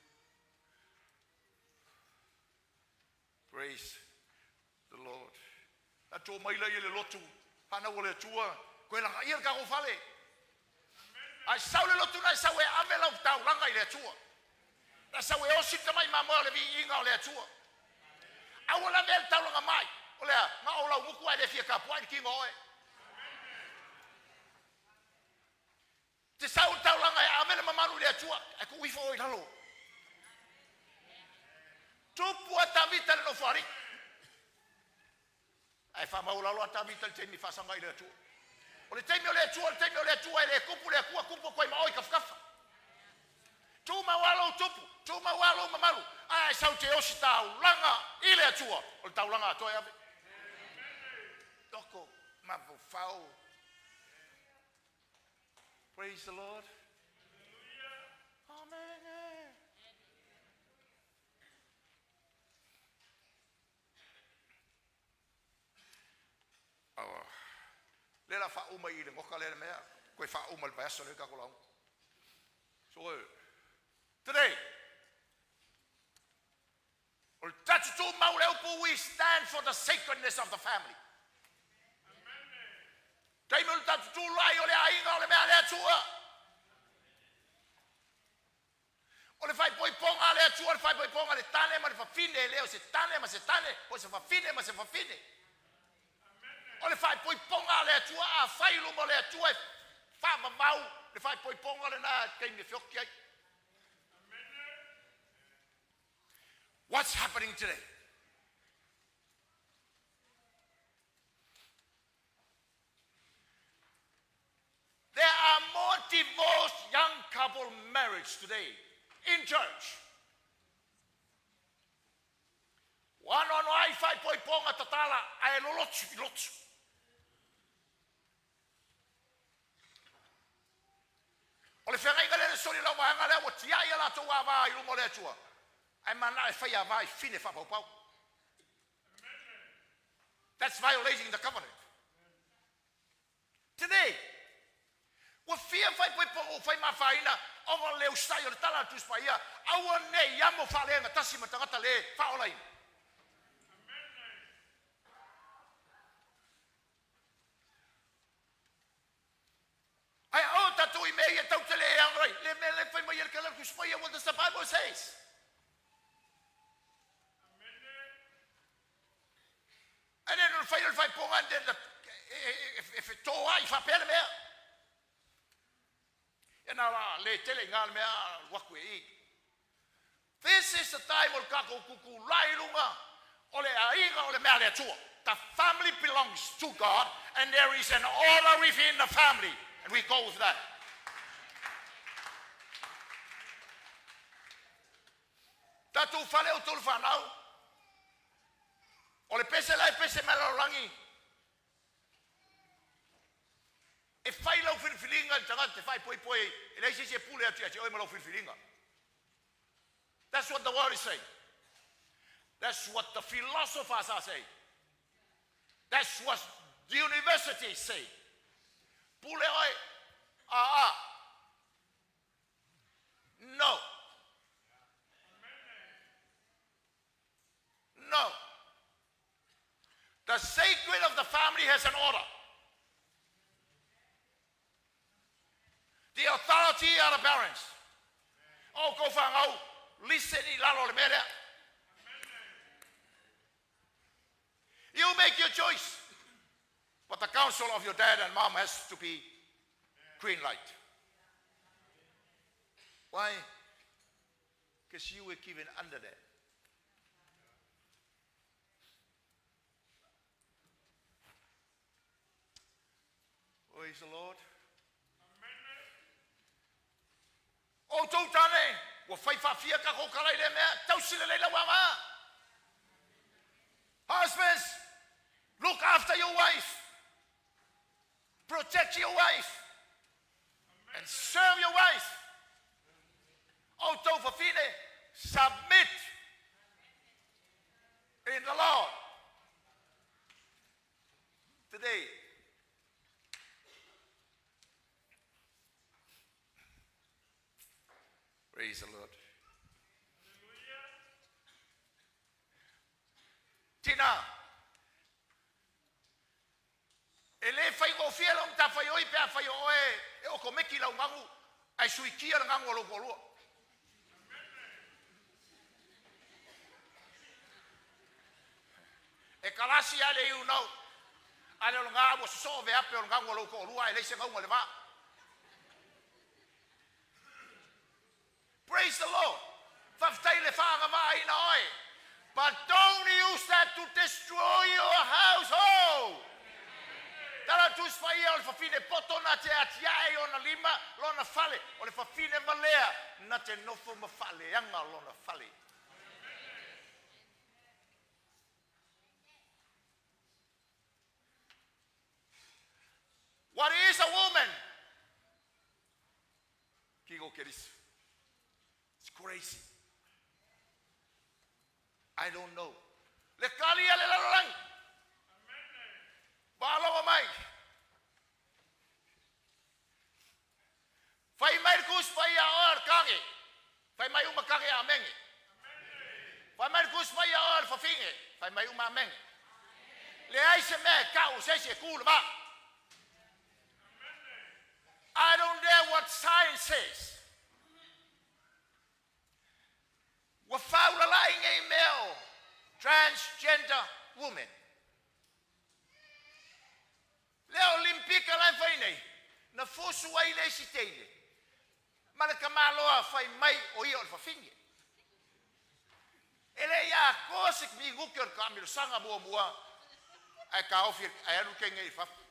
Praise the Lord. Tatou mai la ia le lotu, whanau o le Atua, koe langa ia le kako fale. Ai sau le lotu na sau e ave lau taulaga i le Atua. Na sau e osi tamai mamoe o le viiga o le Atua. Aua la le taulaga mai. O lea, ma o lau muku ai le fia kapu ai le kingo oe. Te sau le taulaga e ave le mamalu i le Atua. Ai ku ifo oi lalo. Tupu a Tavita le nofoari. Ai whamau lalo a Tavita le taimi whaasanga i le Atua. O le taimi o le Atua, o le taimi o le Atua, e le kupu le Atua, kupu koe ma oi kafkafa. Tu mau tupu, tu mau alo mamalu. Ai sau te osi taulaga i le Atua. O le taulaga atoa e ave. Toko mafufau. Praise the Lord. Amen. Aua. Le la whauma i le ngoka le mea, koe whauma le vaiaso le kako lau. So, today, o le tatutu mau le upu, we stand for the sacredness of the family. Taimi o le tatutu lai o le aiga o le mea le Atua. O le faaipoipoga a le Atua, le faaipoipoga le tane ma le fafine, e le o se tane ma se tane, o se fafine ma se fafine. O le faaipoipoga a le Atua, a fai luma o le Atua e faavavau, le faaipoipoga lena taimi e feoki ai. What's happening today? There are more divorced young couple marriage today in church. Ae lolotu i lotu. O le feagaiga lea na soli e le auvaega lea ua tiai a latou avā i luma o le Atua ae mananao e fai avā i fafine faapaupau. That's violating the covenant. Today, ua fia faaipoipoga ua fai ma afaina ona o le le usitai o le tala a le Tusi Paia, Aua ne i amo faaleagatasi ma tagata le faaolaina. Ae aua tatou i mea ia tatou te le ano ai, le mea lea e fai mai ai le tala a le Tusi Paia, what does the Bible says? Ae le ona fai lea o le faaipoga e fetoai faapea le mea. Ia na la le tele i na le mea alu atu e i. This is the time o le tatou tutulai i luga o le aiga o le mea a le Atua. The family belongs to God and there is an order within the family and we go with that. Tatou fale outou le fanau. O le pese la e pese mai le lalolagi, e fai lau filifiliga i le tagata e te faaipoipo ai, e leai se isi e pule atu ia te oe ma lau filifiliga. That's what the world is saying. That's what the philosophers are saying. That's what the universities say. Pule oe, a a. No. No. The sacred of the family has an order. The authority are the parents. O kou whangau, listen i lalo o le mea lea. You make your choice. But the counsel of your dad and mom has to be green light. Why? Because you were given under that. Praise the Lord. O outou tane, ua fai faafia tatou tala i lea mea, tausi lelei lau ava. Husbands, look after your wife. Protect your wife. And serve your wife. O outou fafine, submit in the Lord. Today, Praise the Lord. Tina, e le faigofie lau matafaioi pe afai o oe e okomeki lau gagu ae suikia le gagu a lou toalua. E kalasi lava le iunau, a le o lena ua sosoo veape o le gagu a lou toalua ae leai se gauga i le va. Praise the Lord! Faafetai i le faaagavaaina oe. But don't use that to destroy your household. Tala Tusi Paia o le fafine poto na te atiae i ona lima lona fale, o le fafine valea na te nofo ma faaleaga lona fale. What is a woman? Kiko Kerisu. It's crazy. I don't know. Le kali a le lalolagi. Faalogo mai. Fai mai le Tusi Paia oe o le kage. Fai mai uma kage amenge. Fai mai le Tusi Paia oe o le fafine. Fai mai uma amenge. Leai se mea e tau o se isi e tu le va. I don't care what science says. Ua faaulala'i nei mea o transgender women. Lea Olimpika la e fai nei, na fusu ai le isi teine ma le tamaloa fai mai o ia o le fafine. E le i atoa se minute o le taamilosaga muamua ae taofi ae alu le teine i fafo.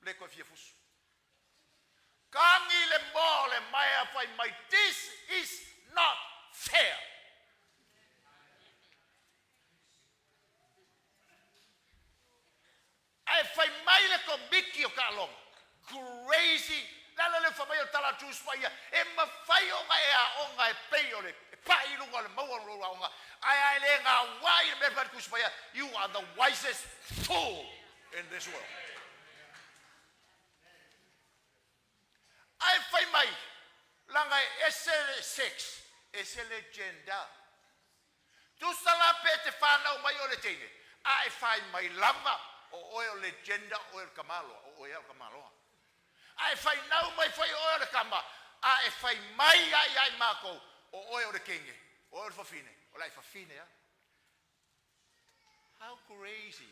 Le toe fia fusu. Tagi le moa o le maea fai mai, This is not fair! crazy? Le ala le whamai o tala tus mai ia. E mawhai o nga e a onga e pei o le e pai i lunga o le maua o lo aonga. Ai ai le ngā wai le mea tus mai ia. You are the wisest fool in this world. Ae fai mai, laga e ese le sex, ese le gender. Tusa la pe te whanau mai o le teine, a e whai mai lava o oe o le gender o oe o le kamaloa, o oe o le kamaloa. A e whai nau mai whai oe o le kama, a e whai mai ai ai mākou, o oe o le kenge, o oe o le fafine, o lai fafine a. How crazy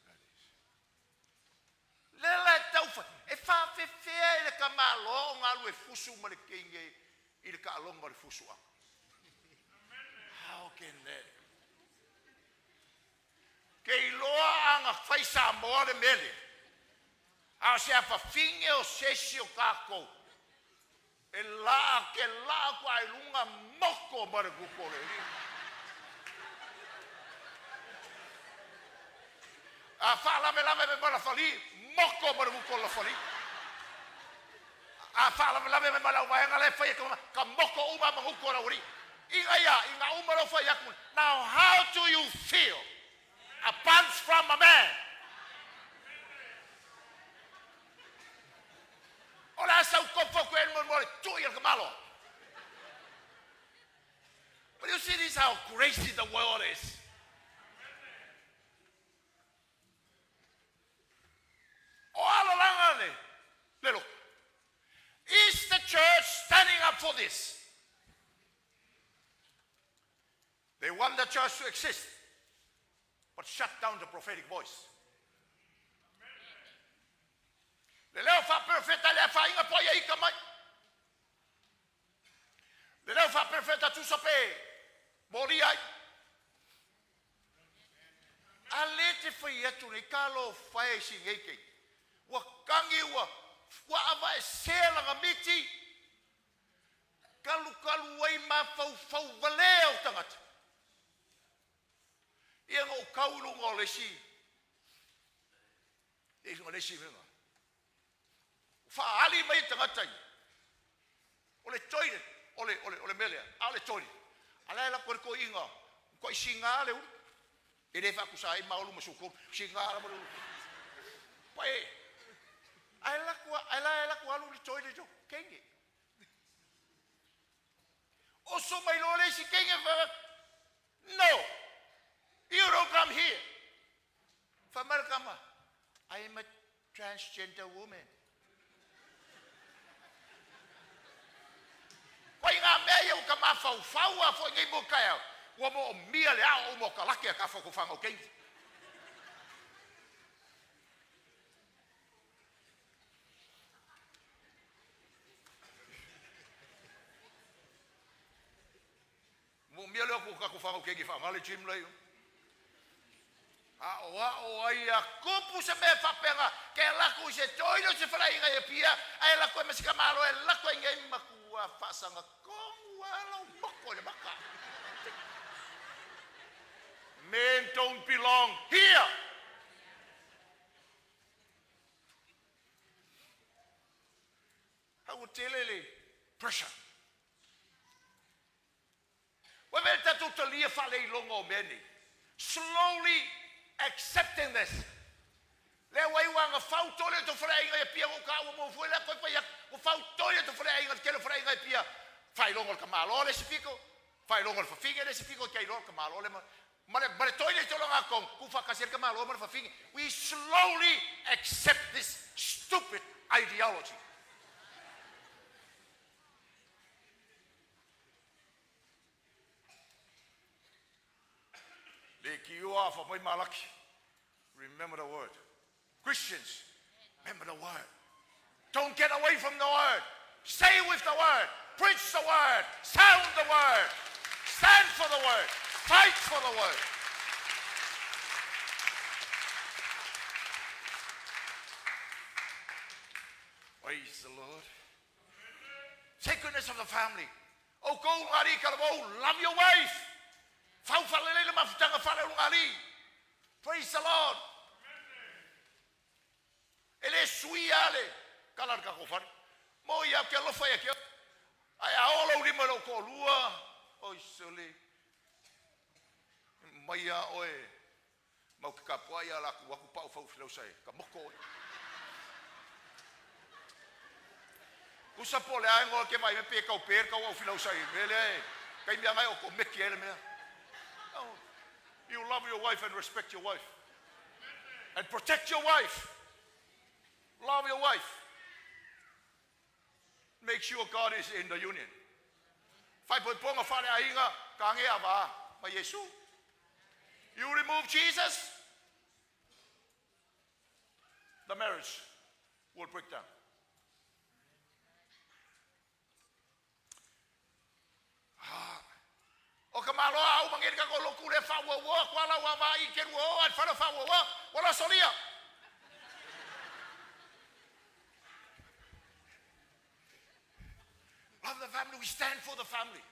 that is. Le la e tau e whawhewhea e le kamaloa o ngā lue fusu ma le kenge i le kaalonga o le fusu anga. How can that? Ke iloa anga whai Samoa le mele. A o se afawhinge o sesi o kākou. E laa ke laa ku ai lunga moko ma le kuko le li. A whaalave lave me mala fali, moko ma le kuko la fali. A whaalave lave me mala waenga le whai ka moko uma ma kuko la uri. Inga ia, inga uma lo whai aku. Now how do you feel? A punch from a man. O la sau kopo ku en mo le tui al kamalo. But you see this how crazy the world is. O alo langa le, le lo. Is the church standing up for this? They want the church to exist, but shut down the prophetic voice. Le leo fa perfeta le fa inga po ia ika mai. Le leo fa perfeta tu sape. Mori ai. A le te whai atu nei ka lo whai si ngei kei. Ua kangi ua, ua awa e sea langa miti. Kalu kalu ai ma fau fau vale o tangata. Ia ngau kau lunga o le si. E lunga le si venga. Whaali mai tangata i. O le toilet, o le, o le, o le melea, a o le toilet. Ala e la koe ko inga, ko i singa le ulu. E le whakusa e maolu ma sukuru, singa la mo le ulu. Pa e, ai la kua, ai la e la kua alu le toilet o, kenge. Oso mai lo le si kenge wha, no, you don't come here. Whamarikama, I am a transgender woman. Koe ngā mea ia o ka mawhauwhau a foi ngei mo kai au. Ua mo o mia le ao o mo ka lake a ka whakawhanga o kengi. Mo mia leo ko ka whanga o kengi whaangale Jim lei. A o a o ai a kupu se mea whapenga, ke lako i se toilo se wharainga e pia, a e lako e masika malo e lako e ngei makua whaasanga kongu ala moko le maka. Men don't belong here. How tele le pressure. Ua mea tatou talia faaleiloga o mea nei. Slowly accepting this. Le ua iu anga fau tole to faleaiga ia pia o ka ua mo fue la koe pai ua fau tole to faleaiga te kele faleaiga ia pia faailoga o le tamaloa le isi piko, faailoga o le fafine le isi piko ke iloa le tamaloa le ma le ma le toi le tolo ngā kong ku whakasi le tamaloa ma le fafine. We slowly accept this stupid ideology. Le ki ua fa mai malaki. Remember the word. Christians, remember the word. Don't get away from the word. Stay with the word. Preach the word. Sound the word. Stand for the word. Fight for the word. Praise the Lord. Sacredness of the family. O kou ngari kalavou, love your wife. Fau whalele le mafutanga whale o ngari. Praise the Lord. E le suia le kala le kako fale. Mo ia ke alofa ia ke. Ai a olo lima lo ko lua. Oi sole. Mai a oe. Mau ke kapua ia la ku aku pau fau filau sai. Ka moko oe. Kusa po le ai ngo ke mai me pe kau per kau au filau sai. Me le kai mea ngai o ko meki ele mea. No. You love your wife and respect your wife. And protect your wife. Love your wife. Make sure God is in the union. Fai po ponga fale ainga ka nge ava ma Yesu. You remove Jesus, the marriage will break down. O ka maloa au mangeri ka ko loku le fa ua ua kwa la ua va i ke ua o al fa ua ua wala solia. Love the family. We stand for the family.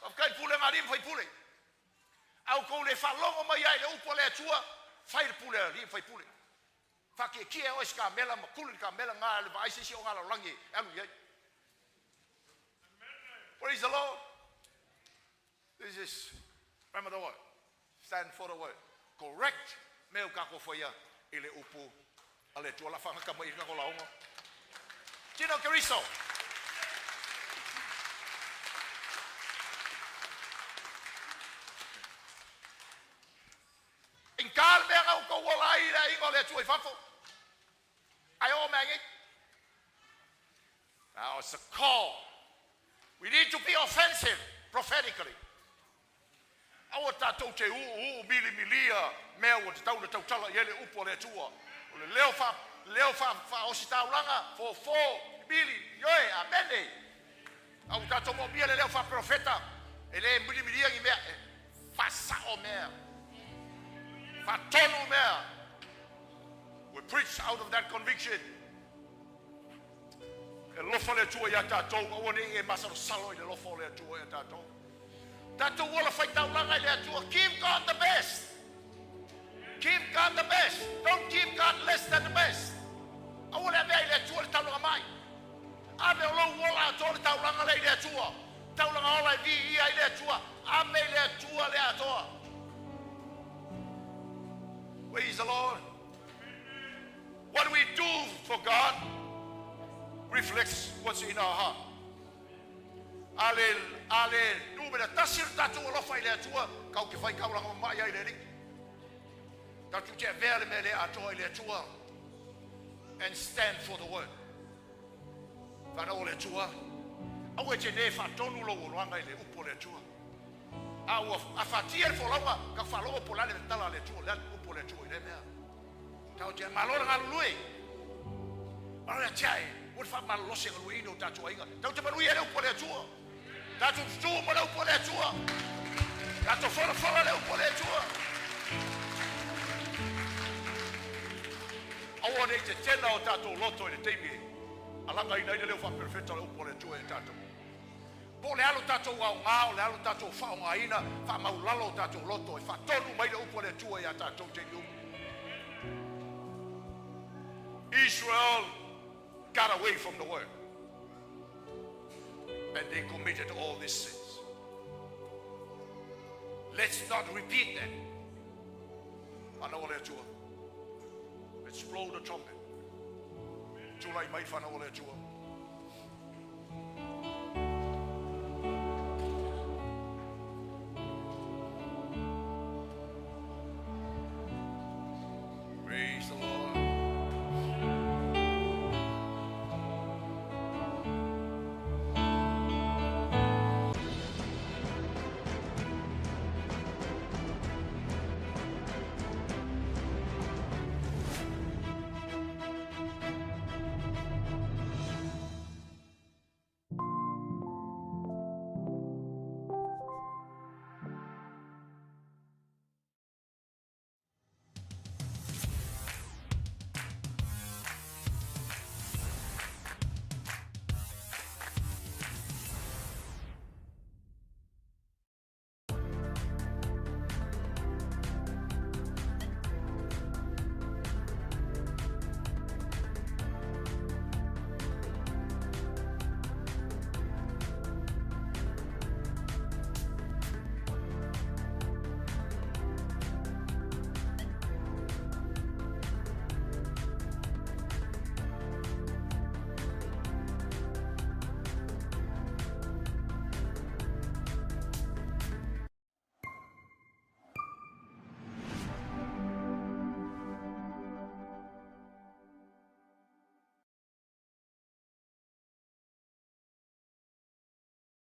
Whakakai pule ngā rim whai pule. Au kou le whalongo mai ai le upo le atua, whai le pule a rim whai pule. Whake kia oe ka mela ma kulu ka mela ngā le vai sisi o ngā laulangi e alu iai. Praise the Lord. This is, remember the word. Stand for the word. Correct. Meo kako whaia i le upu a le tua la whangaka mai i kako laonga. Tino Keriso. In ka mea ngau ko wala i le ingo le tua i fafo. Ai o mea ngi. Now it's a call. We need to be offensive prophetically. Aua tātou te uu uu mili milia mea ua te tauna tautala i ele upu a le Atua. O le leo wha, leo wha, wha osi taulanga, fo fo, mili, ioe, amene. Au tātou mo mia le leo wha profeta, e le mili milia ngi mea, e wha mea. Wha tonu mea. We preach out of that conviction. E lofa le Atua ia tātou, aua ne i e masalo salo i le lofa o le Atua ia tātou. Tātou wala whai taulanga i le Atua. Give God the best. Give God the best. Don't give God less than the best. Aua le avea i le Atua le taulanga mai. Ave o lou ola atoa le taulanga le i le Atua. Taulanga ola e vi ia i le Atua. Ave i le Atua le atoa. Praise the Lord. What we do for God reflects what's in our heart. Ale, ale, numera tasi o tātou alofa i le Atua, kau ke whai kaulanga mai ai le ringi. Tātou te avea le mea le atoa i le Atua and stand for the word. Whanau o le Atua. Au e te ne whaatonu lo uroanga i le upo le Atua. A ua a whatia le folauga, ka whalogo po lale tala le Atua, le upo le Atua i le mea. Tau te malora ngā lului. Malora tiai, ua wha malose ngā lui ino tātou ainga. Tau te manui e le upo le Atua. Tātou tutu mo le upo le Atua. Tātou whora whora le upo le Atua. Aua nei te tena o tātou loto i le teimi. Alanga ina ina leo wha perfecta le upo le Atua e tātou. Po le alo tātou au ngā, o le alo tātou whao ngā ina, wha maulalo o tātou loto, e wha tonu mai le upo le Atua i a tātou te niu. Israel got away from the word. And they committed all these sins. Let's not repeat that. Whanau o le Atua. Let's blow the trumpet. Tūlai mai whanau o le Atua.